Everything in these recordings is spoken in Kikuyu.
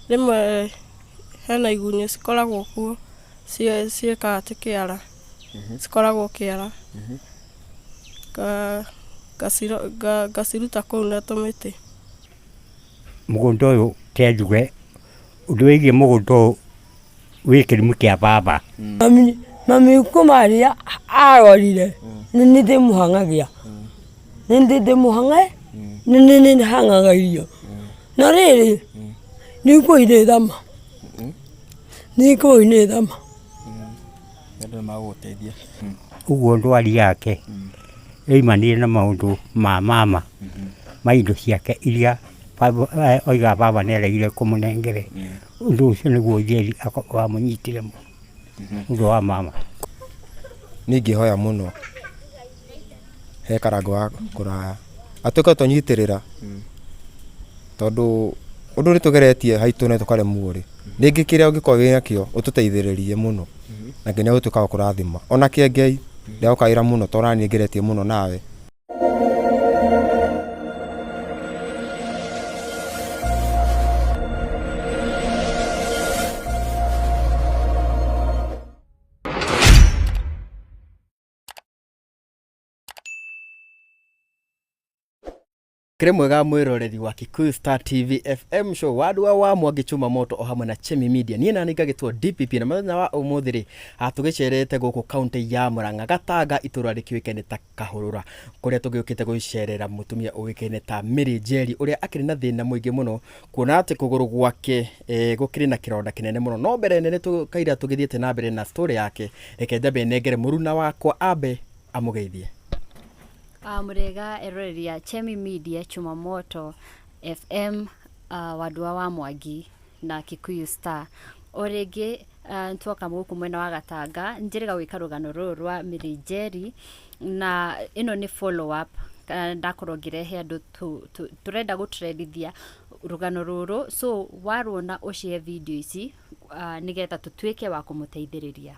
Rĩmwe hena igunyũ cikoragwo kuo ciĩkaga atĩ kĩara, cikoragwo kĩara. Ngaciruta kũu na tũmĩtĩ. Mũgũnda ũyũ ke njuge ũndũ wĩgiĩ mũgũnda ũyũ wĩ kĩrumi kĩa baba. Mami kuma rĩrĩa arwarire nĩ niĩ ndĩmũhang'agĩra, nĩ niĩ ndĩmũhang'e, nĩ niĩ hang'aga irio. Na rĩrĩ, nĩ ngũi nĩ thama, nĩ ngũi nĩ thama. Andũ nĩ magũgũteithia. Ũguo ndwari yake yoimanire na maũndũ ma mama ma indo ciake iria oigaga baba nĩ aregire kũmũnengere. Ũndũ ũcio nĩguo Njeri wamũnyitire mũno, ũndũ wa mama. Niĩ ingĩhoya mũno he Karangũ wa kũraya atuĩke tũnyitĩrĩra tondũ ũndũ nĩ tũgeretie haitũ na tũkaremwo rĩ, rĩngĩ kĩrĩa ũngĩkorwo wĩnakĩo ũtũteithĩrĩrie mũno na Ngai nĩ egũtuĩka wa gũkũrathima. Ona kĩengei ndĩragũkaĩra mũno tondũ ona niĩ ngeretie mũno nawe. Kĩrĩ mwega mwĩroreri wa Kikuyu Star TV FM show wandua wa Mwangi Chuma Moto o hamwe na Chemi Media. Niĩ nani ngagĩtwo DPP na mũthenya wa ũmũthĩ rĩ tũgĩcerete gũkũ kaunti ya Murang'a Gatanga itũra rĩkĩũĩkaine ta Kahũrũra kũrĩa tũgĩũkĩte gũcerera mũtumia ũĩkaine ta Mary Njeri ũrĩa akĩrĩ na thĩna mũingĩ mũno kuona atĩ kũgũrũ gwake gũkĩrĩ na kĩronda kĩnene mũno. No mbere nene tũkaira tũgĩthiĩte na mbere na story yake, reke njambe nengere mũruna wakwa ambe amũgeithie. Mũrĩega eroreri a Chemi Media, Chumamoto FM, Wandua wa Mwangi na Kikuyu Star. O rĩngĩ nĩtwoka gũkũ mwena wa Gatanga, njĩrĩga gwĩka rũgano rũrũ rwa Mary Njeri, na ĩno nĩ follow up ndakorwo ngĩrehe andũ tũrenda gũtrendithia rũgano rũrũ, so waruona ũ share video ici nĩgetha tũtuĩke wa kũmũteithĩrĩria.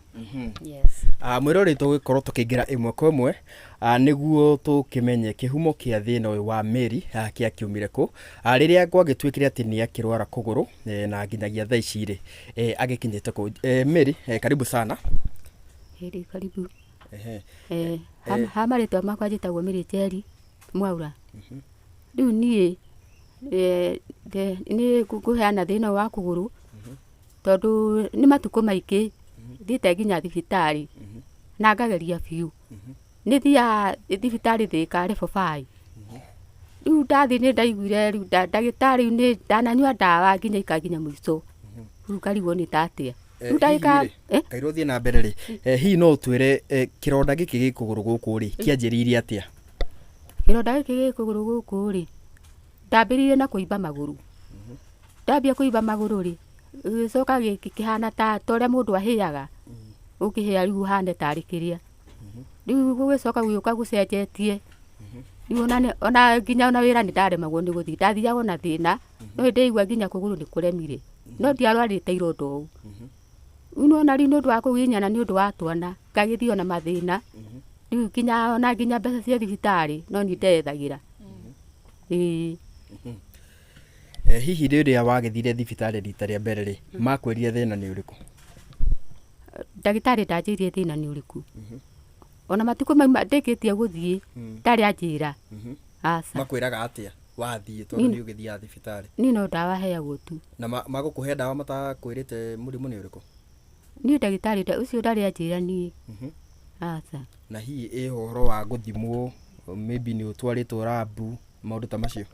Yes. Mwĩroreri tũgũgĩkorwo tũkĩingĩra ĩmwe kwa ĩmwe nĩguo tũkĩmenye kĩhumo kĩa thĩna ũyũ wa Mary kĩakiumire kũ rĩrĩa gwagĩtuĩkire atĩ nĩ akĩrwara kũgũrũ na nginyagia thaa ici rĩ agĩkinyĩte kũ. Mary, karibu sana. Hĩrĩ karibu. Ha marĩtwa makwa njĩtagwo Mary Njeri Mwaura. Rĩu niĩ nĩ ngũheana thĩna ũyũ wa kũgũrũ tondũ nĩ matukũ maingĩ thiĩte nginya thibitarĩ na ngageria biũ. Nĩ thiaga thibitarĩ Thĩka level 5. Rĩu ndathiĩ nĩ ndaiguire rĩu ndagĩtarĩ rĩu nĩ ndananyua ndawa nginya ikanginya mũico. Rĩu ngarigwo nĩ ta atĩa. Rĩu ndagĩka Hihi rĩ, kairwo ũthiĩ na mbere rĩ, hihi no ũtwĩre kĩronda gĩkĩ gĩ kũgũrũ gũkũ rĩ, kĩanjĩrĩirie atĩa? Kĩronda gĩkĩ gĩ kũgũrũ gũkũ rĩ, ndambĩrĩirie na kũimba magũrũ. Ndambia kũimba magũrũ rĩ, gĩgĩcoka gĩkĩhana ta ũrĩa mũndũ ahĩaga, ũkĩhĩa rĩu ũhane tarĩ kĩrĩa. Rĩu gũgĩcoka gũgĩũka gũcenjetie, rĩu ona nginya ona wĩra nĩ ndaremagwo nĩ gũthiĩ, ndathiaga ona thĩna, no nĩ ndĩraigua nginya kũgũrũ nĩ kũremire, no ndiarwarĩte ironda ũũ. Rĩu nĩwona rĩu nĩ ũndũ wa kũgiginyana nĩ ũndũ wa twana, ngagĩthiĩ ona mathĩna, rĩu nginya ona nginya mbeca cia thibitarĩ no niĩ ndeyethagĩra. Ĩĩ. Hihi rĩrĩa wagĩthire thibitarĩ rita rĩa mbere rĩ, makwĩrire thĩna nĩ ũrĩkũ? Ndagĩtarĩ ndanjĩrire thĩna nĩ ũrĩkũ. Ona matukũ mau ndĩkĩtie gũthiĩ, ndarĩ anjĩra. Aca. Makwĩraga atĩa wathiĩ tondũ nĩ ũgĩthiaga thibitarĩ? Niĩ no ndawa heagwo tu. Na magũkũhe ndawa matakwĩrĩte mũrimũ nĩ ũrĩkũ? Niĩ ndagĩtarĩ ũcio ndarĩ anjĩra niĩ. Aca. Na hihi ĩ ũhoro wa gũthimwo maybe nĩ ũtwarĩtwo rabu maũndũ ta macio?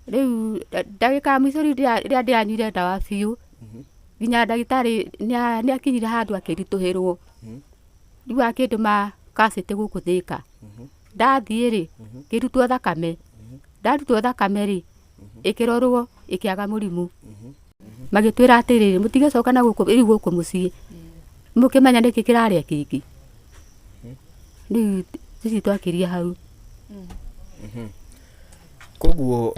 Rĩu ndagĩka ya mũico rĩu rĩrĩa ndĩranyuire ndawa biũ, nginya ndagĩtarĩ nĩ akinyire handũ akĩritũhĩrwo. Rĩu akĩndũma kacĩtĩ gũkũ Thĩka. Ndathiĩ rĩ, ngĩrutwo thakame. Ndarutwo thakame rĩ, ĩkĩrorwo ĩkĩaga mũrimũ. Magĩtwĩra atĩrĩrĩ, mũtigĩcoka na gũkũ rĩu gũkũ mũciĩ, mũkĩmenya nĩkĩ kĩrarĩa kĩngĩ. Rĩu tũthiĩ twakĩria hau. Koguo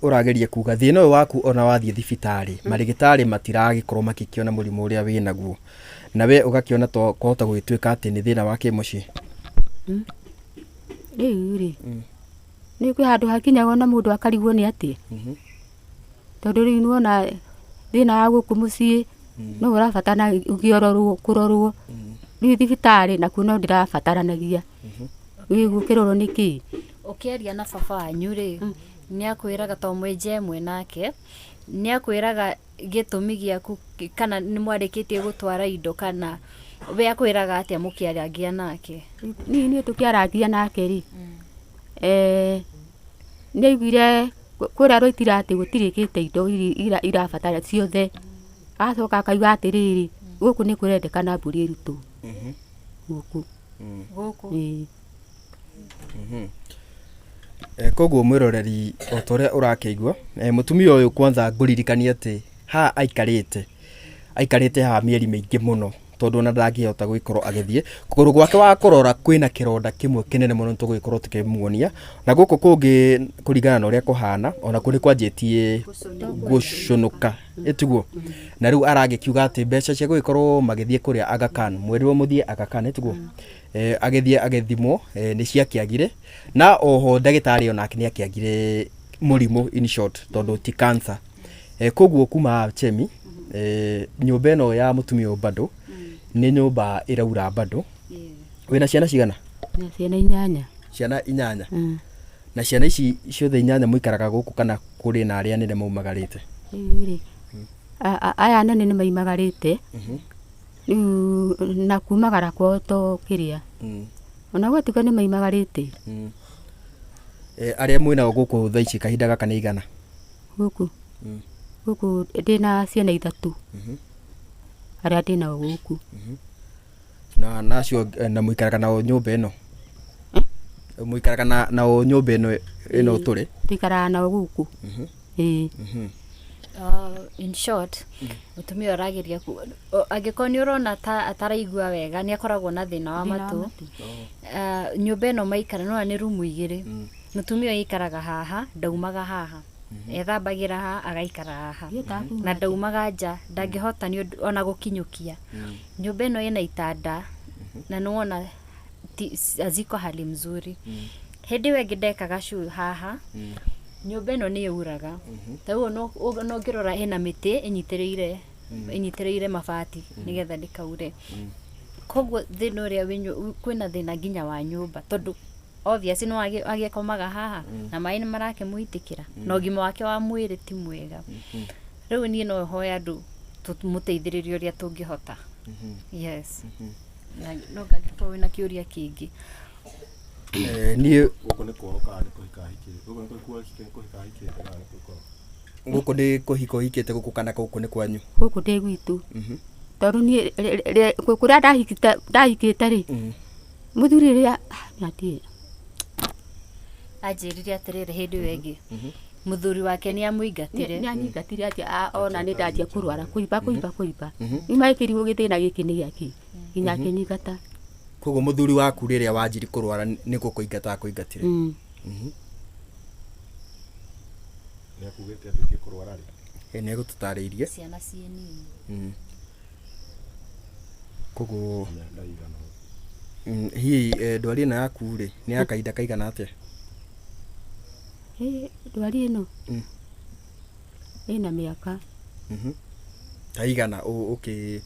ũrageria kuga thĩna ũyũ waku ona wathiĩ thibitarĩ, marĩgĩtarĩ matiragĩkorwo magĩkĩona mũrimũ ũrĩa wĩnaguo, na we ũgakĩona to kwahota gũgĩtuĩka atĩ nĩ thĩna wa kĩmũciĩ. Rĩu rĩ, nĩ kwĩ handũ hakinyaga ona mũndũ akarigwo nĩ atĩa. Tondũ rĩu nĩwona thĩna wa gũkũ mũciĩ no ũrabatara ũkĩrorwo kũrorwo. Rĩu thibitarĩ nakuo no ndĩrabataranagia. Rĩu gũkĩrorwo nĩ kĩĩ? Ũkĩaria na baba wanyu rĩ, nĩ akwĩraga to mwĩ ĩmwe nake, nĩ akwĩraga gĩtũmi gĩaku kana nĩ mwarĩkĩtie gũtwara indo kana we akwĩraga atĩa mũkĩarangia nake? Niĩ niĩ tũkĩarangia nake rĩ, nĩ aiguire kũrĩa rũitira atĩ gũtirĩkĩte indo iria irabatara ciothe. Agacoka akauga atĩrĩrĩ, gũkũ nĩ kũrendekana mbũri ĩrutwo. Gũkũ. Gũkũ. Ĩĩ. Koguo mwĩroreri o ta ũrĩa ũrakĩigua, mũtumia ũyũ kwanza ngũririkanie atĩ haha aikarĩte, aikarĩte haha mĩeri mĩingĩ mũno tondũ ona ndangĩhota gũgĩkorwo agĩthiĩ. Kũgũrũ gwake wa kũrora kwĩna kĩronda kĩmwe kĩnene mũno nĩtũgũgĩkorwo tũkĩmuonia. Na gũkũ kũngĩ kũringana na ũrĩa kũhana, onakuo nĩ kwanjĩtie gũcũnũka, ĩtiguo? Na rĩu aragĩkiuga atĩ mbeca cia gũgĩkorwo magĩthiĩ kũrĩa Aga Khan, mwerirwo mũthiĩ Aga Khan, ĩtiguo? Agĩthiĩ agĩthimwo nĩ ciakĩagire, na oho ndagĩtarĩ onake nĩ akĩagire mũrimũ in short, tondũ ti cancer. Koguo kuma haha Chemi, nyũmba ĩno ya mũtumia ũyũ bado nĩ nyũmba ĩraura bado. Wĩna ciana cigana? Na ciana 8. Ciana 8? Na ciana ici ciothe 8 mũikaraga gũkũ kana kũrĩ na arĩa anene maumagarĩte? Rĩu rĩ, aya anene nĩ maimagarĩte. Rĩu na kumagara kwao to kĩrĩa. Ona gwatuĩka nĩ maimagarĩte. Arĩa mwĩnao gũkũ thaa ici kahinda gaka nĩ igana? Gũkũ? Gũkũ ndĩna ciana 3. Arĩa ndĩnao gũkũ. Na nacio na mũikaraga nao nyũmba ĩno? Mũikaraga nao nyũmba ĩno ĩno tũrĩ? Tũikaraga nao gũkũ. Ĩĩ. In short, mũtumia ũrageria angĩkorwo nĩ ũrona ta ataraigua wega, nĩ akoragwo na thĩna wa matũ. Nyũmba ĩno maikara, nĩwona nĩ rumu 2. Mũtumia ũyũ aikaraga haha, ndaumaga haha. Ethambagĩra haha, agaikara haha. Na ndaumaga nja, ndangĩhota nĩ ũndũ ona gũkinyũkia. Nyũmba ĩno ĩna itanda, na nĩwona ziko hali mzuri. Hĩndĩ ĩyo ĩngĩ ndekaga show haha, nyũmba ĩno nĩ yauraga. Ta rĩu no ũngĩrora ĩna mĩtĩ ĩnyitĩrĩire mabati nĩgetha ndĩkaure. Koguo thĩna ũrĩa wĩ kwĩna thĩna nginya wa nyũmba tondũ obviously no agĩkomaga haha na maĩ nĩ marakĩmũitĩkĩra na ũgima wake wa mwĩrĩ ti mwega. Rĩu niĩ no hoe andũ tũmũteithĩrĩrie ũrĩa tũngĩhota. Yes. Na no ngangĩkorwo wĩna kĩũria kĩngĩ. Niĩ gũkũ nĩ kwao kana nĩ kũhika ahikĩte? Gũkũ nĩ kũhika ahikĩte kana nĩ kwao? Gũkũ nĩ kũhika ũhikĩte gũkũ kana gũkũ nĩ kwanyu? Gũkũ ndĩ gwitũ. Tondũ niĩ kũrĩa ndahikĩte rĩ, mũthuri rĩrĩa natiĩ. Anjĩrire atĩrĩrĩ hĩndĩ ĩyo ĩngĩ, mũthuri wake nĩ amũingatire. Nĩ anyingatire atĩ ona nĩ ndanjia kũrwara kũimba kũimba kũimba. Rĩu magĩkĩrigwo gĩthĩna gĩkĩ nĩ gĩakĩ nginya akĩnyingata. Koguo mũthuri waku rĩrĩa wanjiri kũrwara nĩ gũkũingata akũingatire? Nĩ akugĩte ambĩtie kũrwara rĩ? Nĩ egũtũtarĩirie. Ciana ciĩ nini. Koguo Mĩaka ĩigana hihi ndwari ĩno yaku rĩ nĩ ya kahinda kaigana atĩa? Ndwari ĩno ĩna mĩaka. Ta igana ũkĩ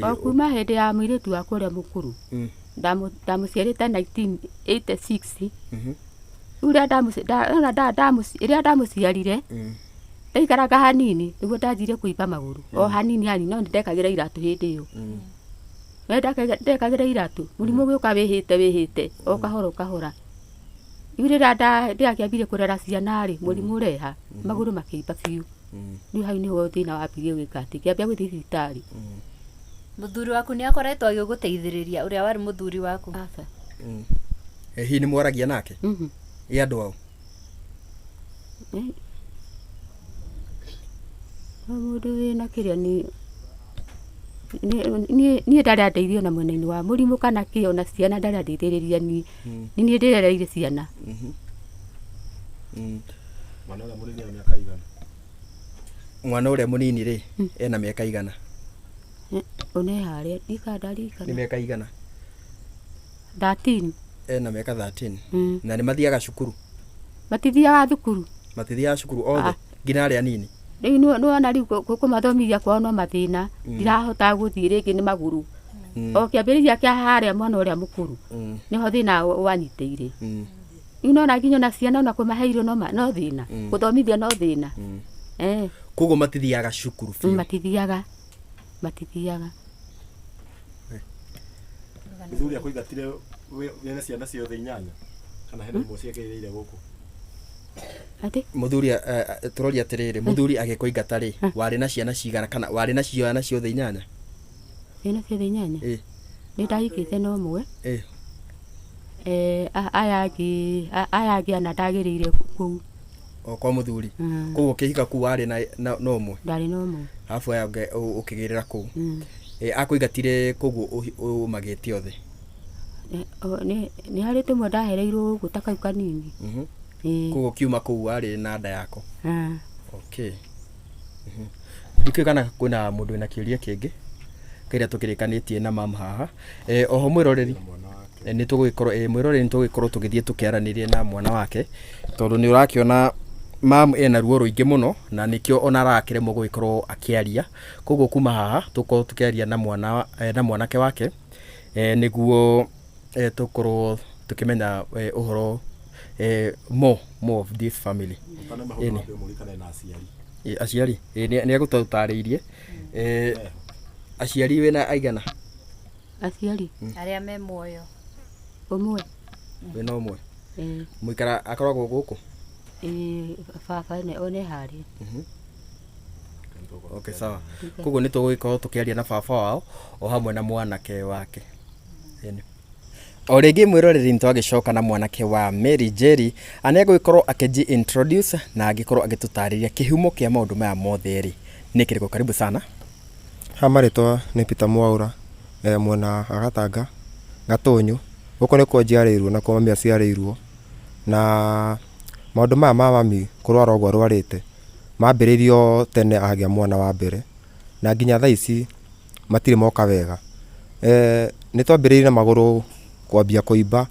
O kuma hĩndĩ ya mũirĩtu wakwa ũrĩa mũkũrũ. Ndamũciarĩte 1986. Rĩu rĩrĩa ndamũciarire, ndaikaraga hanini nĩguo ndanjire kũimba magũrũ. O hanini hanini no nĩndekagĩra iratũ hĩndĩ ĩyo. Ndekagĩra iratũ, mũrimũ ũgĩũka wĩhĩte wĩhĩte o kahora o kahora. Rĩu rĩrĩa ndĩrakĩambirie kũrera ciana rĩ, mũrimũ ũreha, magũrũ makĩimba biũ. Rĩu hau nĩho thĩna wambirie gwĩka atĩ, ngĩambia gũthiĩ thibitarĩ. Mũthuri waku nĩ akoretwo agĩgũteithĩrĩria ũrĩa warĩ mũthuri waku? Aca. Hihi nĩ mwaragia nake? Ĩ andũ ao? Mũndũ wĩna kĩrĩa nĩ niĩ ndarĩ andeithia ona mwena-inĩ wa mũrimũ kana kĩ ona ciana ndarĩ andeithĩrĩria niĩ. Nĩ niĩ ndĩrereire ciana. Mwana ũrĩa mũnini ena mĩaka igana? Mwana ũrĩa mũnini rĩ, ena mĩaka igana? One harĩa, ndika ndarikana. Nĩ mĩaka igana? 13. Ena mĩaka 13. Na nĩ mathiaga cukuru? Matithiaga thukuru. Matithiaga cukuru othe? Nginya arĩa anini? Rĩu nĩwona rĩu kũmathomithia kwao no mathĩna, ndirahota gũthiĩ rĩngĩ nĩ magũrũ. O kĩambĩrĩria kĩa harĩa mwana ũrĩa mũkũrũ nĩho thĩna wanyitĩire. Rĩu nona nginya ona ciana ona kũmahe irio no thĩna, gũthomithia no thĩna. Koguo matithiaga cukuru biũ? Matithiaga, matithiaga. Mũthuri akũingatire wĩna ciana ciothe inyanya kana hena imwe ciagĩrĩire gũkũ? Atĩ? Mũthuri tũroria atĩrĩrĩ, mũthuri agĩkũingata rĩ, warĩ na ciana cigana kana warĩ na ciana ciothe inyanya? Ciana ciothe inyanya? Ĩ. Nĩ ndahikĩte na ũmwe. Ĩ. Aya angĩ, aya angĩ ana ndagĩrĩire kũu. O kwa mũthuri. Koguo ũkĩhika kũu warĩ na ũmwe? Ndarĩ na ũmwe. Arabu aya angĩ ũkĩgĩrĩra kũu. Akũingatire koguo ũmagĩte othe? Nĩ harĩ tũmwe ndahereirwo gũkũ ta kau kanini. Koguo ũkiuma kũu warĩ na nda yako? Okay. Ndikĩũĩ kana kwĩna mũndũ wĩna kĩũria kĩngĩ kĩrĩa tũkĩrĩkanĩtie na mam haha. Oho mwĩroreri nĩ tũgũgĩkorwo, mwĩroreri nĩ tũgũgĩkorwo tũgĩthiĩ tũkĩaranĩria na mwana wake, tondũ nĩ ũrakĩona mam ena ruo rũingĩ mũno na nĩkĩo ona arakĩremwo gũgĩkorwo akĩaria. Koguo kuma haha tũkorwo tũkĩaria na mwana, na mwanake wake, nĩguo tũkorwo tũkĩmenya ũhoro more of this family. Aciari nĩ egũtũtarĩirie. Aciari wĩna aigana? Aciari arĩa me muoyo. Ũmwe. Wĩna ũmwe? Mũikara akoragwo gũkũ? Baba one harĩa. Okay, sawa. Koguo nĩ tũgũgĩkorwo tũkĩaria na baba wao o hamwe na mwanake wake. O rĩngĩ mwĩroreri nĩ twagĩcoka na mwanake wa Mary Njeri, nĩ egũgĩkorwo akĩji introduce na angĩkorwo agĩtũtarĩria kĩhumo kĩa maũndũ maya mothe rĩ nĩ kĩrĩkũ. Karibu sana. Ha marĩtwa nĩ Peter Mwaura, mwena wa Gatanga, Gatũnyũ. Gũkũ nĩkuo njiarĩirwo na kuo mami aciarĩirwo. Na maũndũ maya ma mami kũrwara ũguo arwarĩte mambĩrĩirio tene agĩa mwana wa mbere, na nginya thaa ici matirĩ moka wega. Nĩ twambĩrĩirie na magũrũ kwambia kũimba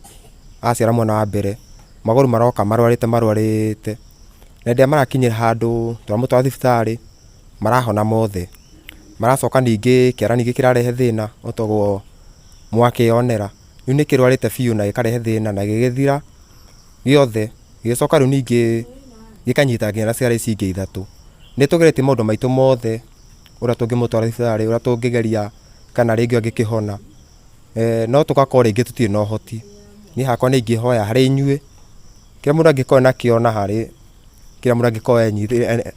aciara mwana wa mbere, magũrũ maroka marwarĩte marwarĩte, na hĩndĩ ĩrĩa marakinyĩra handũ twamũtwara thibitarĩ marahona mothe. Maracoka ningĩ kĩara ningĩ kĩrarehe thĩna o toguo mwakĩonera. Rĩu nĩ kĩrwarĩte biũ na gĩkarehe thĩna na gĩgĩthira gĩothe, gĩgĩcoka rĩu ningĩ gĩkanyita nginya na ciara ici ingĩ ithatũ. Nĩ tũgeretie maũndũ maitũ mothe ũrĩa tũngĩmũtwara thibitarĩ, ũrĩa tũngĩgeria kana rĩngĩ angĩkĩhona, no tũgakorwo rĩngĩ tũtirĩ na ũhoti. Niĩ hakwa nĩ ingĩhoya harĩ inyuĩ, kĩrĩa mũndũ angĩkorwo nakĩo na harĩ kĩrĩa mũndũ angĩkorwo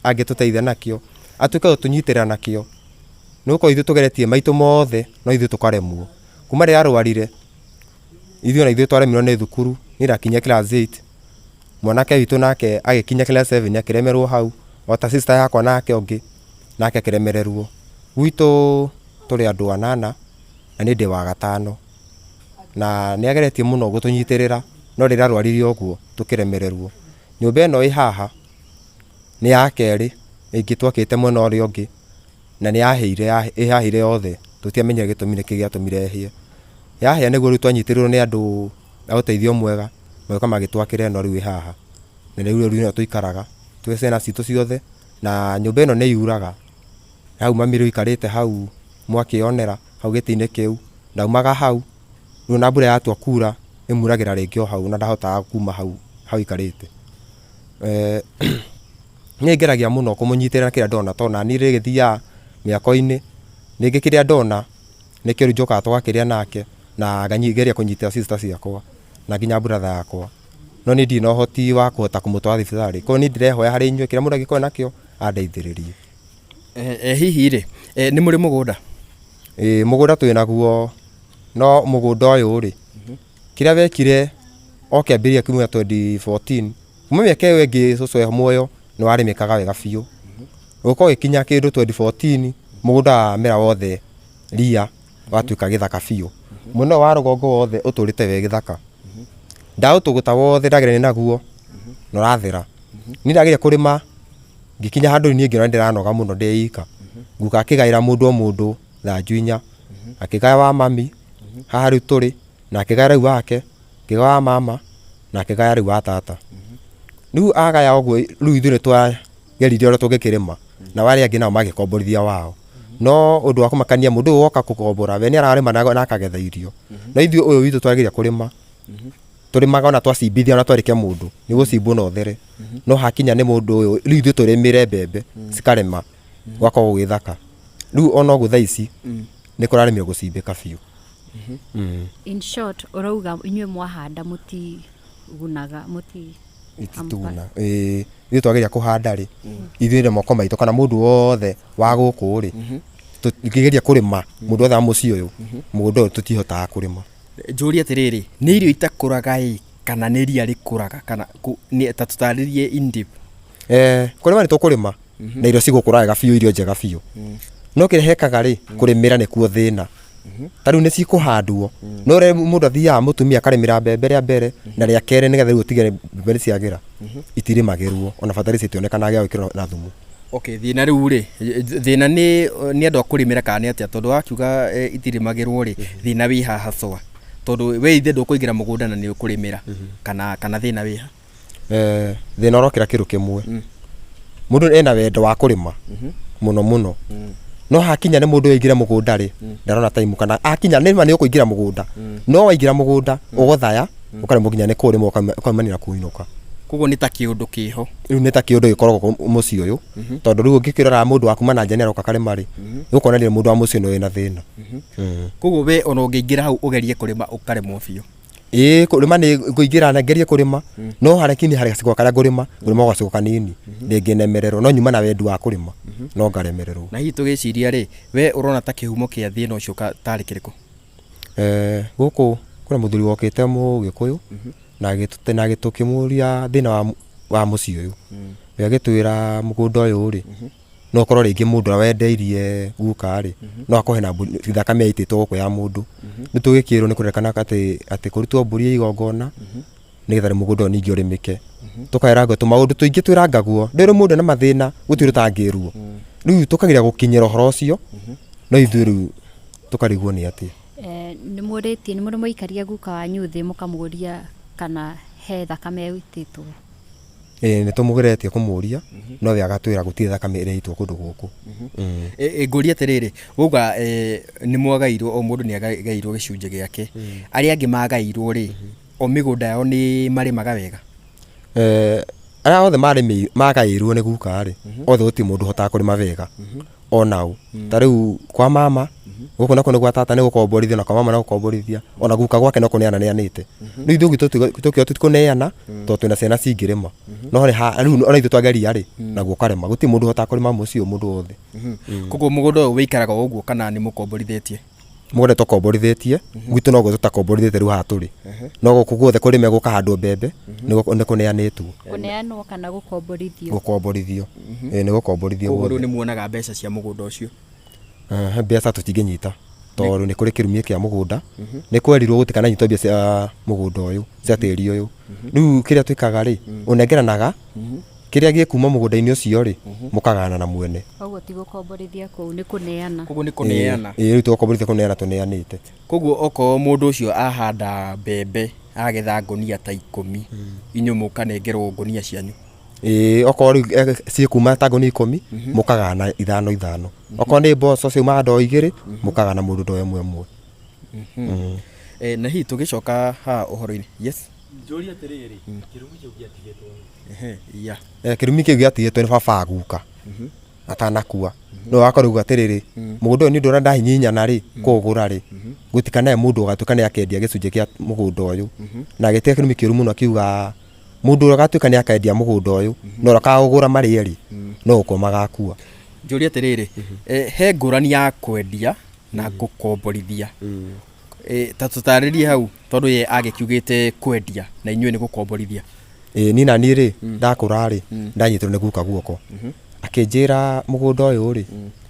angĩtũteithia nakĩo, atuĩke gũtũnyitĩrĩra nakĩo. Nĩ gũkorwo ithuĩ tũgeretie maitũ mothe no ithuĩ tũkaremwo. Kuma rĩrĩa arwarire, ithuĩ ona ithuĩ twaremirwo nĩ thukuru, niĩ ndakinyia class 8, mwanake witũ nake agĩkinya class 7 akĩremerwo hau, o ta sister yakwa nake ũngĩ nake akĩremererwo. Gwitũ tũrĩ andũ anana na niĩ ndĩ wa gatano, na nĩ ageretie mũno gũtũnyitĩrĩra, no rĩrĩa arwarire ũguo tũkĩremererwo. Nyũmba ĩno ĩ haha nĩ ya kerĩ ĩngĩ twakĩte mwena ũrĩa ũngĩ, na nĩ yahĩire, ĩhahĩire yothe, tũtiamenyire gĩtũmi nĩkĩ gĩatũmire ĩhĩe. Yahĩa nĩguo rĩu twanyitĩrĩirwo nĩ andũ a ũteithio mwega, magĩũka magĩtwakĩra ĩno rĩu ĩ haha, na rĩu ĩno tũikaraga twĩ ciana citũ ciothe, na nyũmba ĩno nĩ yuraga. Hau mami rĩu aikarĩte hau mwakĩonera hau gĩtĩ-inĩ kĩu, ndaumaga hau, rĩu ona mbura yatua kura ĩmuragĩra rĩngĩ o hau na ndahotaga kuma hau hau aikarĩte. Niĩ ngeragia mũno kũmũnyitĩrĩra kĩrĩa ndona, tondũ naniĩ rĩngĩ thiaga mĩako-inĩ, rĩngĩ kĩrĩa ndona nĩkĩo rĩu njũkaga tũgakĩrĩa nake, na ngageria kũnyitĩrĩra sister ciakwa na nginya brother yakwa. No niĩ ndirĩ na ũhoti wa kũhota kũmũtwara thibitarĩ, koguo niĩ ndĩrehoya harĩ inyuĩ kĩrĩa mũndũ angĩkorwo nakĩo andeithĩrĩrie. Hihi rĩ, nĩ mũrĩ mũgũnda? Ĩĩ mũgũnda twĩ naguo, no mũgũnda ũyũ rĩ, kĩrĩa wekire o kĩambĩrĩria kuma 2014, kuma mĩaka ĩyo ĩngĩ cũcũ e muoyo nĩ warĩmĩkaga wega biũ. Gũka ũgĩkinya kĩndũ 2014 mũgũnda wamera wothe ria watuĩka gĩthaka biũ. Mwena ũyũ wa rũgongo wothe ũtũrĩte wĩ gĩthaka. Ndaũtũgũta wothe ndagerania naguo na ũrathera. Niĩ ndageria kũrĩma ngĩkinya handũ niĩ ngĩona nĩndĩranoga mũno ndĩ ika. Guka akĩgaĩra mũndũ o mũndũ thanju inya, akĩgaya wa mami haha rĩu tũrĩ, na akĩgaya rĩu wake, akĩgaya wa mama na akĩgaya rĩu wa tata. Rĩu agaya ũguo rĩu ithuĩ nĩtwageririe ũrĩa tũngĩkĩrĩma. Na arĩa angĩ nao magĩkomborithia wao. No ũndũ wa kũmakania mũndũ ũyũ woka kũkombora we nĩ ararĩma na akagetha irio. No ithuĩ ũyũ witũ twageria kũrĩma tũrĩmaga ona twacimbithia ona twarĩkia mũndũ nĩ gũcimbwo na ũthere. No hakinya nĩ mũndũ ũyũ rĩu ithuĩ tũrĩmĩre mbembe cikarema gũgakorwo gwĩ thaka. Rĩu ona ũguo thaa ici nĩ kũrarĩmio gũcimbĩka biũ. In short, ũrauga inyuĩ mwahanda mũtigunaga mũti Itituguna. Ĩĩ, ithuĩ twageria kũhanda rĩ, ithuĩ na moko maitũ kana mũndũ wothe wa gũkũ rĩ, tũngĩgeria kũrĩma mũndũ wothe wa mũciĩ ũyũ, mũgũnda ũyũ tũtihotaga kũrĩma. Njũrie atĩrĩrĩ, nĩ irio itakũraga ĩ kana nĩ ria rĩkũraga kana ta tũtarĩrie in deep. Kũrĩma nĩ tũkũrĩma na irio cigũkũra wega biũ, irio njega biũ. No kĩrĩa hekaga rĩ, kũrĩmĩra nĩkuo thĩna. Ta rĩu nĩ cikũhandwo, no rĩrĩa mũndũ athiaga mũtumia akarĩmĩra mbembe rĩa mbere na rĩa kerĩ nĩgetha rĩu ũtige mbembe nĩ ciagĩra, itirĩmagĩrwo ona bataraitha itionekanaga ya gwĩkĩrwo na thumu. Okay, thĩna rĩu rĩ, thĩna nĩ nĩ andũ a kũrĩmĩra kana nĩ atĩa? Tondũ wakiuga itirĩmagĩrwo rĩ, thĩna wĩ ha haswa? Tondũ we ithe ndũkũingĩra mũgũnda na nĩ ũkũrĩmĩra kana thĩna wĩ ha? Thĩna ũrokĩra kĩndũ kĩmwe. Mũndũ ena wendo wa kũrĩma mũno mũno. No hakinya nĩ mũndũ aingĩre mũgũnda rĩ, ndarona time kana akinya nĩ ma nĩ ũkũingĩra mũgũnda. No waingĩra mũgũnda ũgothaya ũkaremwo nginya nĩ kũrĩma ũkaumanĩra kũinũka. Koguo nĩ ta kĩũndũ kĩho. Rĩu nĩ ta kĩũndũ gĩkoragwo mũciĩ ũyũ. Tondũ rĩu ũngĩkĩrora mũndũ wa kuma na nja nĩ aroka karĩma rĩ, nĩũkuona mũndũ wa mũciĩ nĩ wĩna thĩna. Koguo we ona ũngĩingĩra hau ũgerie kũrĩma ũkaremwo biũ. Ĩĩ, kũrĩma nĩ ngũingĩra na ngerie kũrĩma, no harĩa kini harĩ gacigo karĩa ngũrĩma, ngũrĩma o gacigo kanini, ndĩngĩnemererwo, no nyuma na wendi wa kũrĩma, no ngaremererwo. Na hihi tũgĩciria rĩ, we ũrona ta kĩhumo kĩa thĩna ũcio tarĩ kĩrĩkũ? Gũkũ kwĩna mũthuri wokĩte mũgĩkũyũ, na tũkĩmũria thĩna wa mũciĩ ũyũ, we agĩtwĩra mũgũnda ũyũ rĩ, no ũkorwo rĩngĩ mũndũ ũrĩa wendeirie guka rĩ, no akorwo hena thakame ĩitĩtwo gũkũ ya mũndũ. Rĩu tũgĩkĩrwo nĩ kũrekana atĩ kũrutwo mbũri ya igongona nĩgetha mũgũnda ũyũ ningĩ ũrĩmĩke. Tũkerangwo tũmaũndũ tũingĩ twĩrangagwo, ndũrĩ mũndũ ena mathĩna gũtirĩ ũtangĩrwo. Rĩu tũkageria gũkinyĩra ũhoro ũcio, no ithuĩ rĩu tũkarigwo nĩ atĩa. Nĩ mũrĩtie, nĩ mũrĩ mwaikaria guka wanyu thĩ mũkamũria kana he thakame ĩitĩtwo? Ĩĩ, nĩ tũmũgeretie kũmũria, no we agatwĩra gũtirĩ thakame ĩraitwo kũndũ gũkũ. Ngũrie atĩrĩrĩ, wauga nĩ mwagairwo, o mũndũ nĩ agairwo gĩcunjĩ gĩake. Arĩa angĩ magairwo rĩ, o mĩgũnda yao nĩ marĩmaga wega? Arĩa othe magaĩirwo nĩ guka rĩ, othe gũtirĩ mũndũ ũhotaga kũrĩma wega onao. Ta rĩu kwa mama, gũkũ nakuo nĩ gwa tata nĩ gũkomborithia, na kwa mama no gũkomborithia, ona guka gwake no kũneana neanĩte. Rĩu ithuĩ gwitũ tũkĩoya tũtikũneana tondũ twĩna ciana cingĩrĩma. No rĩu ona ithuĩ twageria rĩ, naguo ũkarema. Gũtirĩ mũndũ ũhotaga kũrĩma mũciĩ ũyũ mũndũ wothe. Koguo mũgũnda ũyũ wĩikaraga o ũguo kana nĩ mũkomborithĩtie? Mũgũnda tũkomborithĩtie, gwitũ noguo tũtakomborithĩtie rĩu haha tũrĩ. No gũkũ guothe kũrĩme gũkahandwo mbembe, nĩ kũneanĩtwo. Kũneanwo kana gũkomborithio? Gũkomborithio. Ĩĩ, nĩ gũkomborithio Koguo rĩu guothe. nĩ muonaga mbeca cia mũgũnda ũcio? Mbeca tũtingĩnyita tondũ nĩ kũrĩ kĩrumi kĩa mũgũnda. Nĩ kwerirwo gũtikananyitwo mbia cia mũgũnda ũyũ, cia tĩri ũyũ. Rĩu kĩrĩa twĩkaga rĩ, ũnengeranaga kĩrĩa gĩkuma mũgũnda-inĩ ũcio rĩ, mũkagayana na mwene. Koguo ti gũkomborithia kũu, nĩ kũneana. Koguo nĩ kũneana. Ĩĩ, rĩu tũgakomborithia kũneana tũneanĩte. Koguo okorwo mũndũ ũcio ahanda mbembe agetha ngũnia ta 10, inyuĩ mũkanengerwo ngũnia cianyu? Ĩĩ, okorwo rĩu ciĩkuma ta ngũnia 10, mũkagayana 5 5. Okorwo nĩ mboco ciuma ndoo 2, mũkagayana mũndũ ndoo 1 1. Na hihi tũgĩcoka haha ũhoro-inĩ. Yes. Njũrie atĩrĩrĩ, kĩrumi kĩu gĩatigĩtwo nũ? Kĩrumi kĩu gĩatigĩtwo nĩ baba guka atanakua. No akorwo auga atĩrĩrĩ, mũgũnda ũyũ nĩ ũndũ ũrĩa ndahihinyana rĩ, kũũgũra rĩ, gũtikanae mũndũ ũgatuĩka nĩ akendia gĩcunjĩ kĩa mũgũnda ũyũ. Na agĩtiga kĩrumi kĩũru mũno akiuga mũndũ ũrĩa ũgatuĩka nĩ akendia mũgũnda ũyũ, na ũrĩa ũkaũgũra marĩ erĩ, no gũkua magakua. Njũrie atĩrĩrĩ, he ngũrani ya kwendia na gũkomborithia. Ta tũtarĩrie hau, tondũ ye agĩkiugĩte kwendia na inyuĩ nĩ gũkomborithia. Ĩĩ, niĩ na niĩ rĩ, ndakũra rĩ, ndanyitirwo nĩ guka guoko. Akĩnjĩra mũgũnda ũyũ rĩ,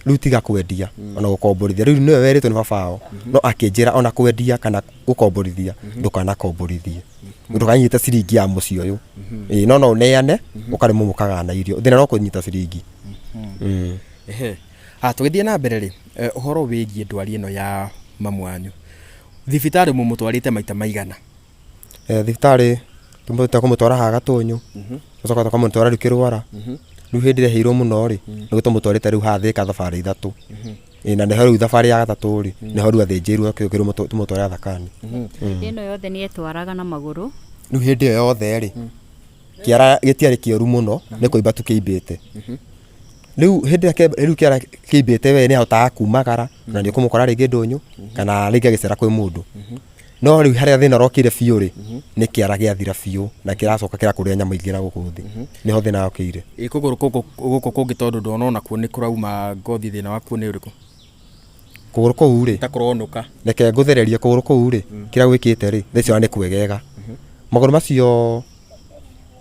rĩu tiga kwendia ona gũkomborithia. Rĩu nĩwe werĩtwo nĩ baba wao, no akĩnjĩra ona kwendia kana gũkomborithia, ndũkanakomborithie. Ndũkanyite ciringi ya mũciĩ ũyũ. Ĩĩ, no no ũneane, ũkarĩmwo mũkagayana irio. Thĩna no kũnyita ciringi. Ehe. Tũgĩthiĩ na mbere rĩ, ũhoro wĩgiĩ ndwari ĩno ya mamu wanyu. Thibitarĩ mũmũtwarĩte maita maigana? Thibitarĩ tũmũtwara haha Gatũnyũ, tũgacoka tũkamũtwara rĩu Kĩrwara. Rĩu hĩndĩ ĩrĩa ĩhĩirwo mũno rĩ, nĩguo tũmũtwarĩte rĩu haha Thĩka thabarĩ ithatũ. Ĩĩ na nĩho rĩu thabarĩ ya gatatũ rĩ, nĩho rĩu athĩnjĩirwo akĩrwo tũmũtware Aga Khan. Hĩndĩ ĩno yothe nĩ etwaraga na magũrũ. Rĩu hĩndĩ ĩyo yothe rĩ, kĩara gĩtiarĩ kĩũru mũno, nĩ kũimba tu kĩimbĩte. Rĩu hĩndĩ ĩrĩa rĩu kĩara kĩimbĩte we nĩ ahotaga kumagara, na nĩ ũkũmũkora rĩngĩ ndũnyũ, kana rĩngĩ agĩcera kwĩ mũndũ. No rĩu harĩa thĩna ũrokire biũ rĩ, nĩ kĩara gĩathira biũ na kĩracoka kĩrakũrĩa nyama ingĩ na gũkũ thĩ. Nĩho thĩna ũkĩire. Ĩ kũgũrũ gũkũ gũkũ kũngĩ tondũ ndona onakuo nĩ kũrauma ngothi thĩna wakuo nĩ ũrĩkũ? Kũgũrũ kũu rĩ, Ta kũronũka. Reke ngũthererie kũgũrũ kũu rĩ, kĩrĩa gwĩkĩte rĩ, thaa ici ona nĩ kwegega. Magũrũ macio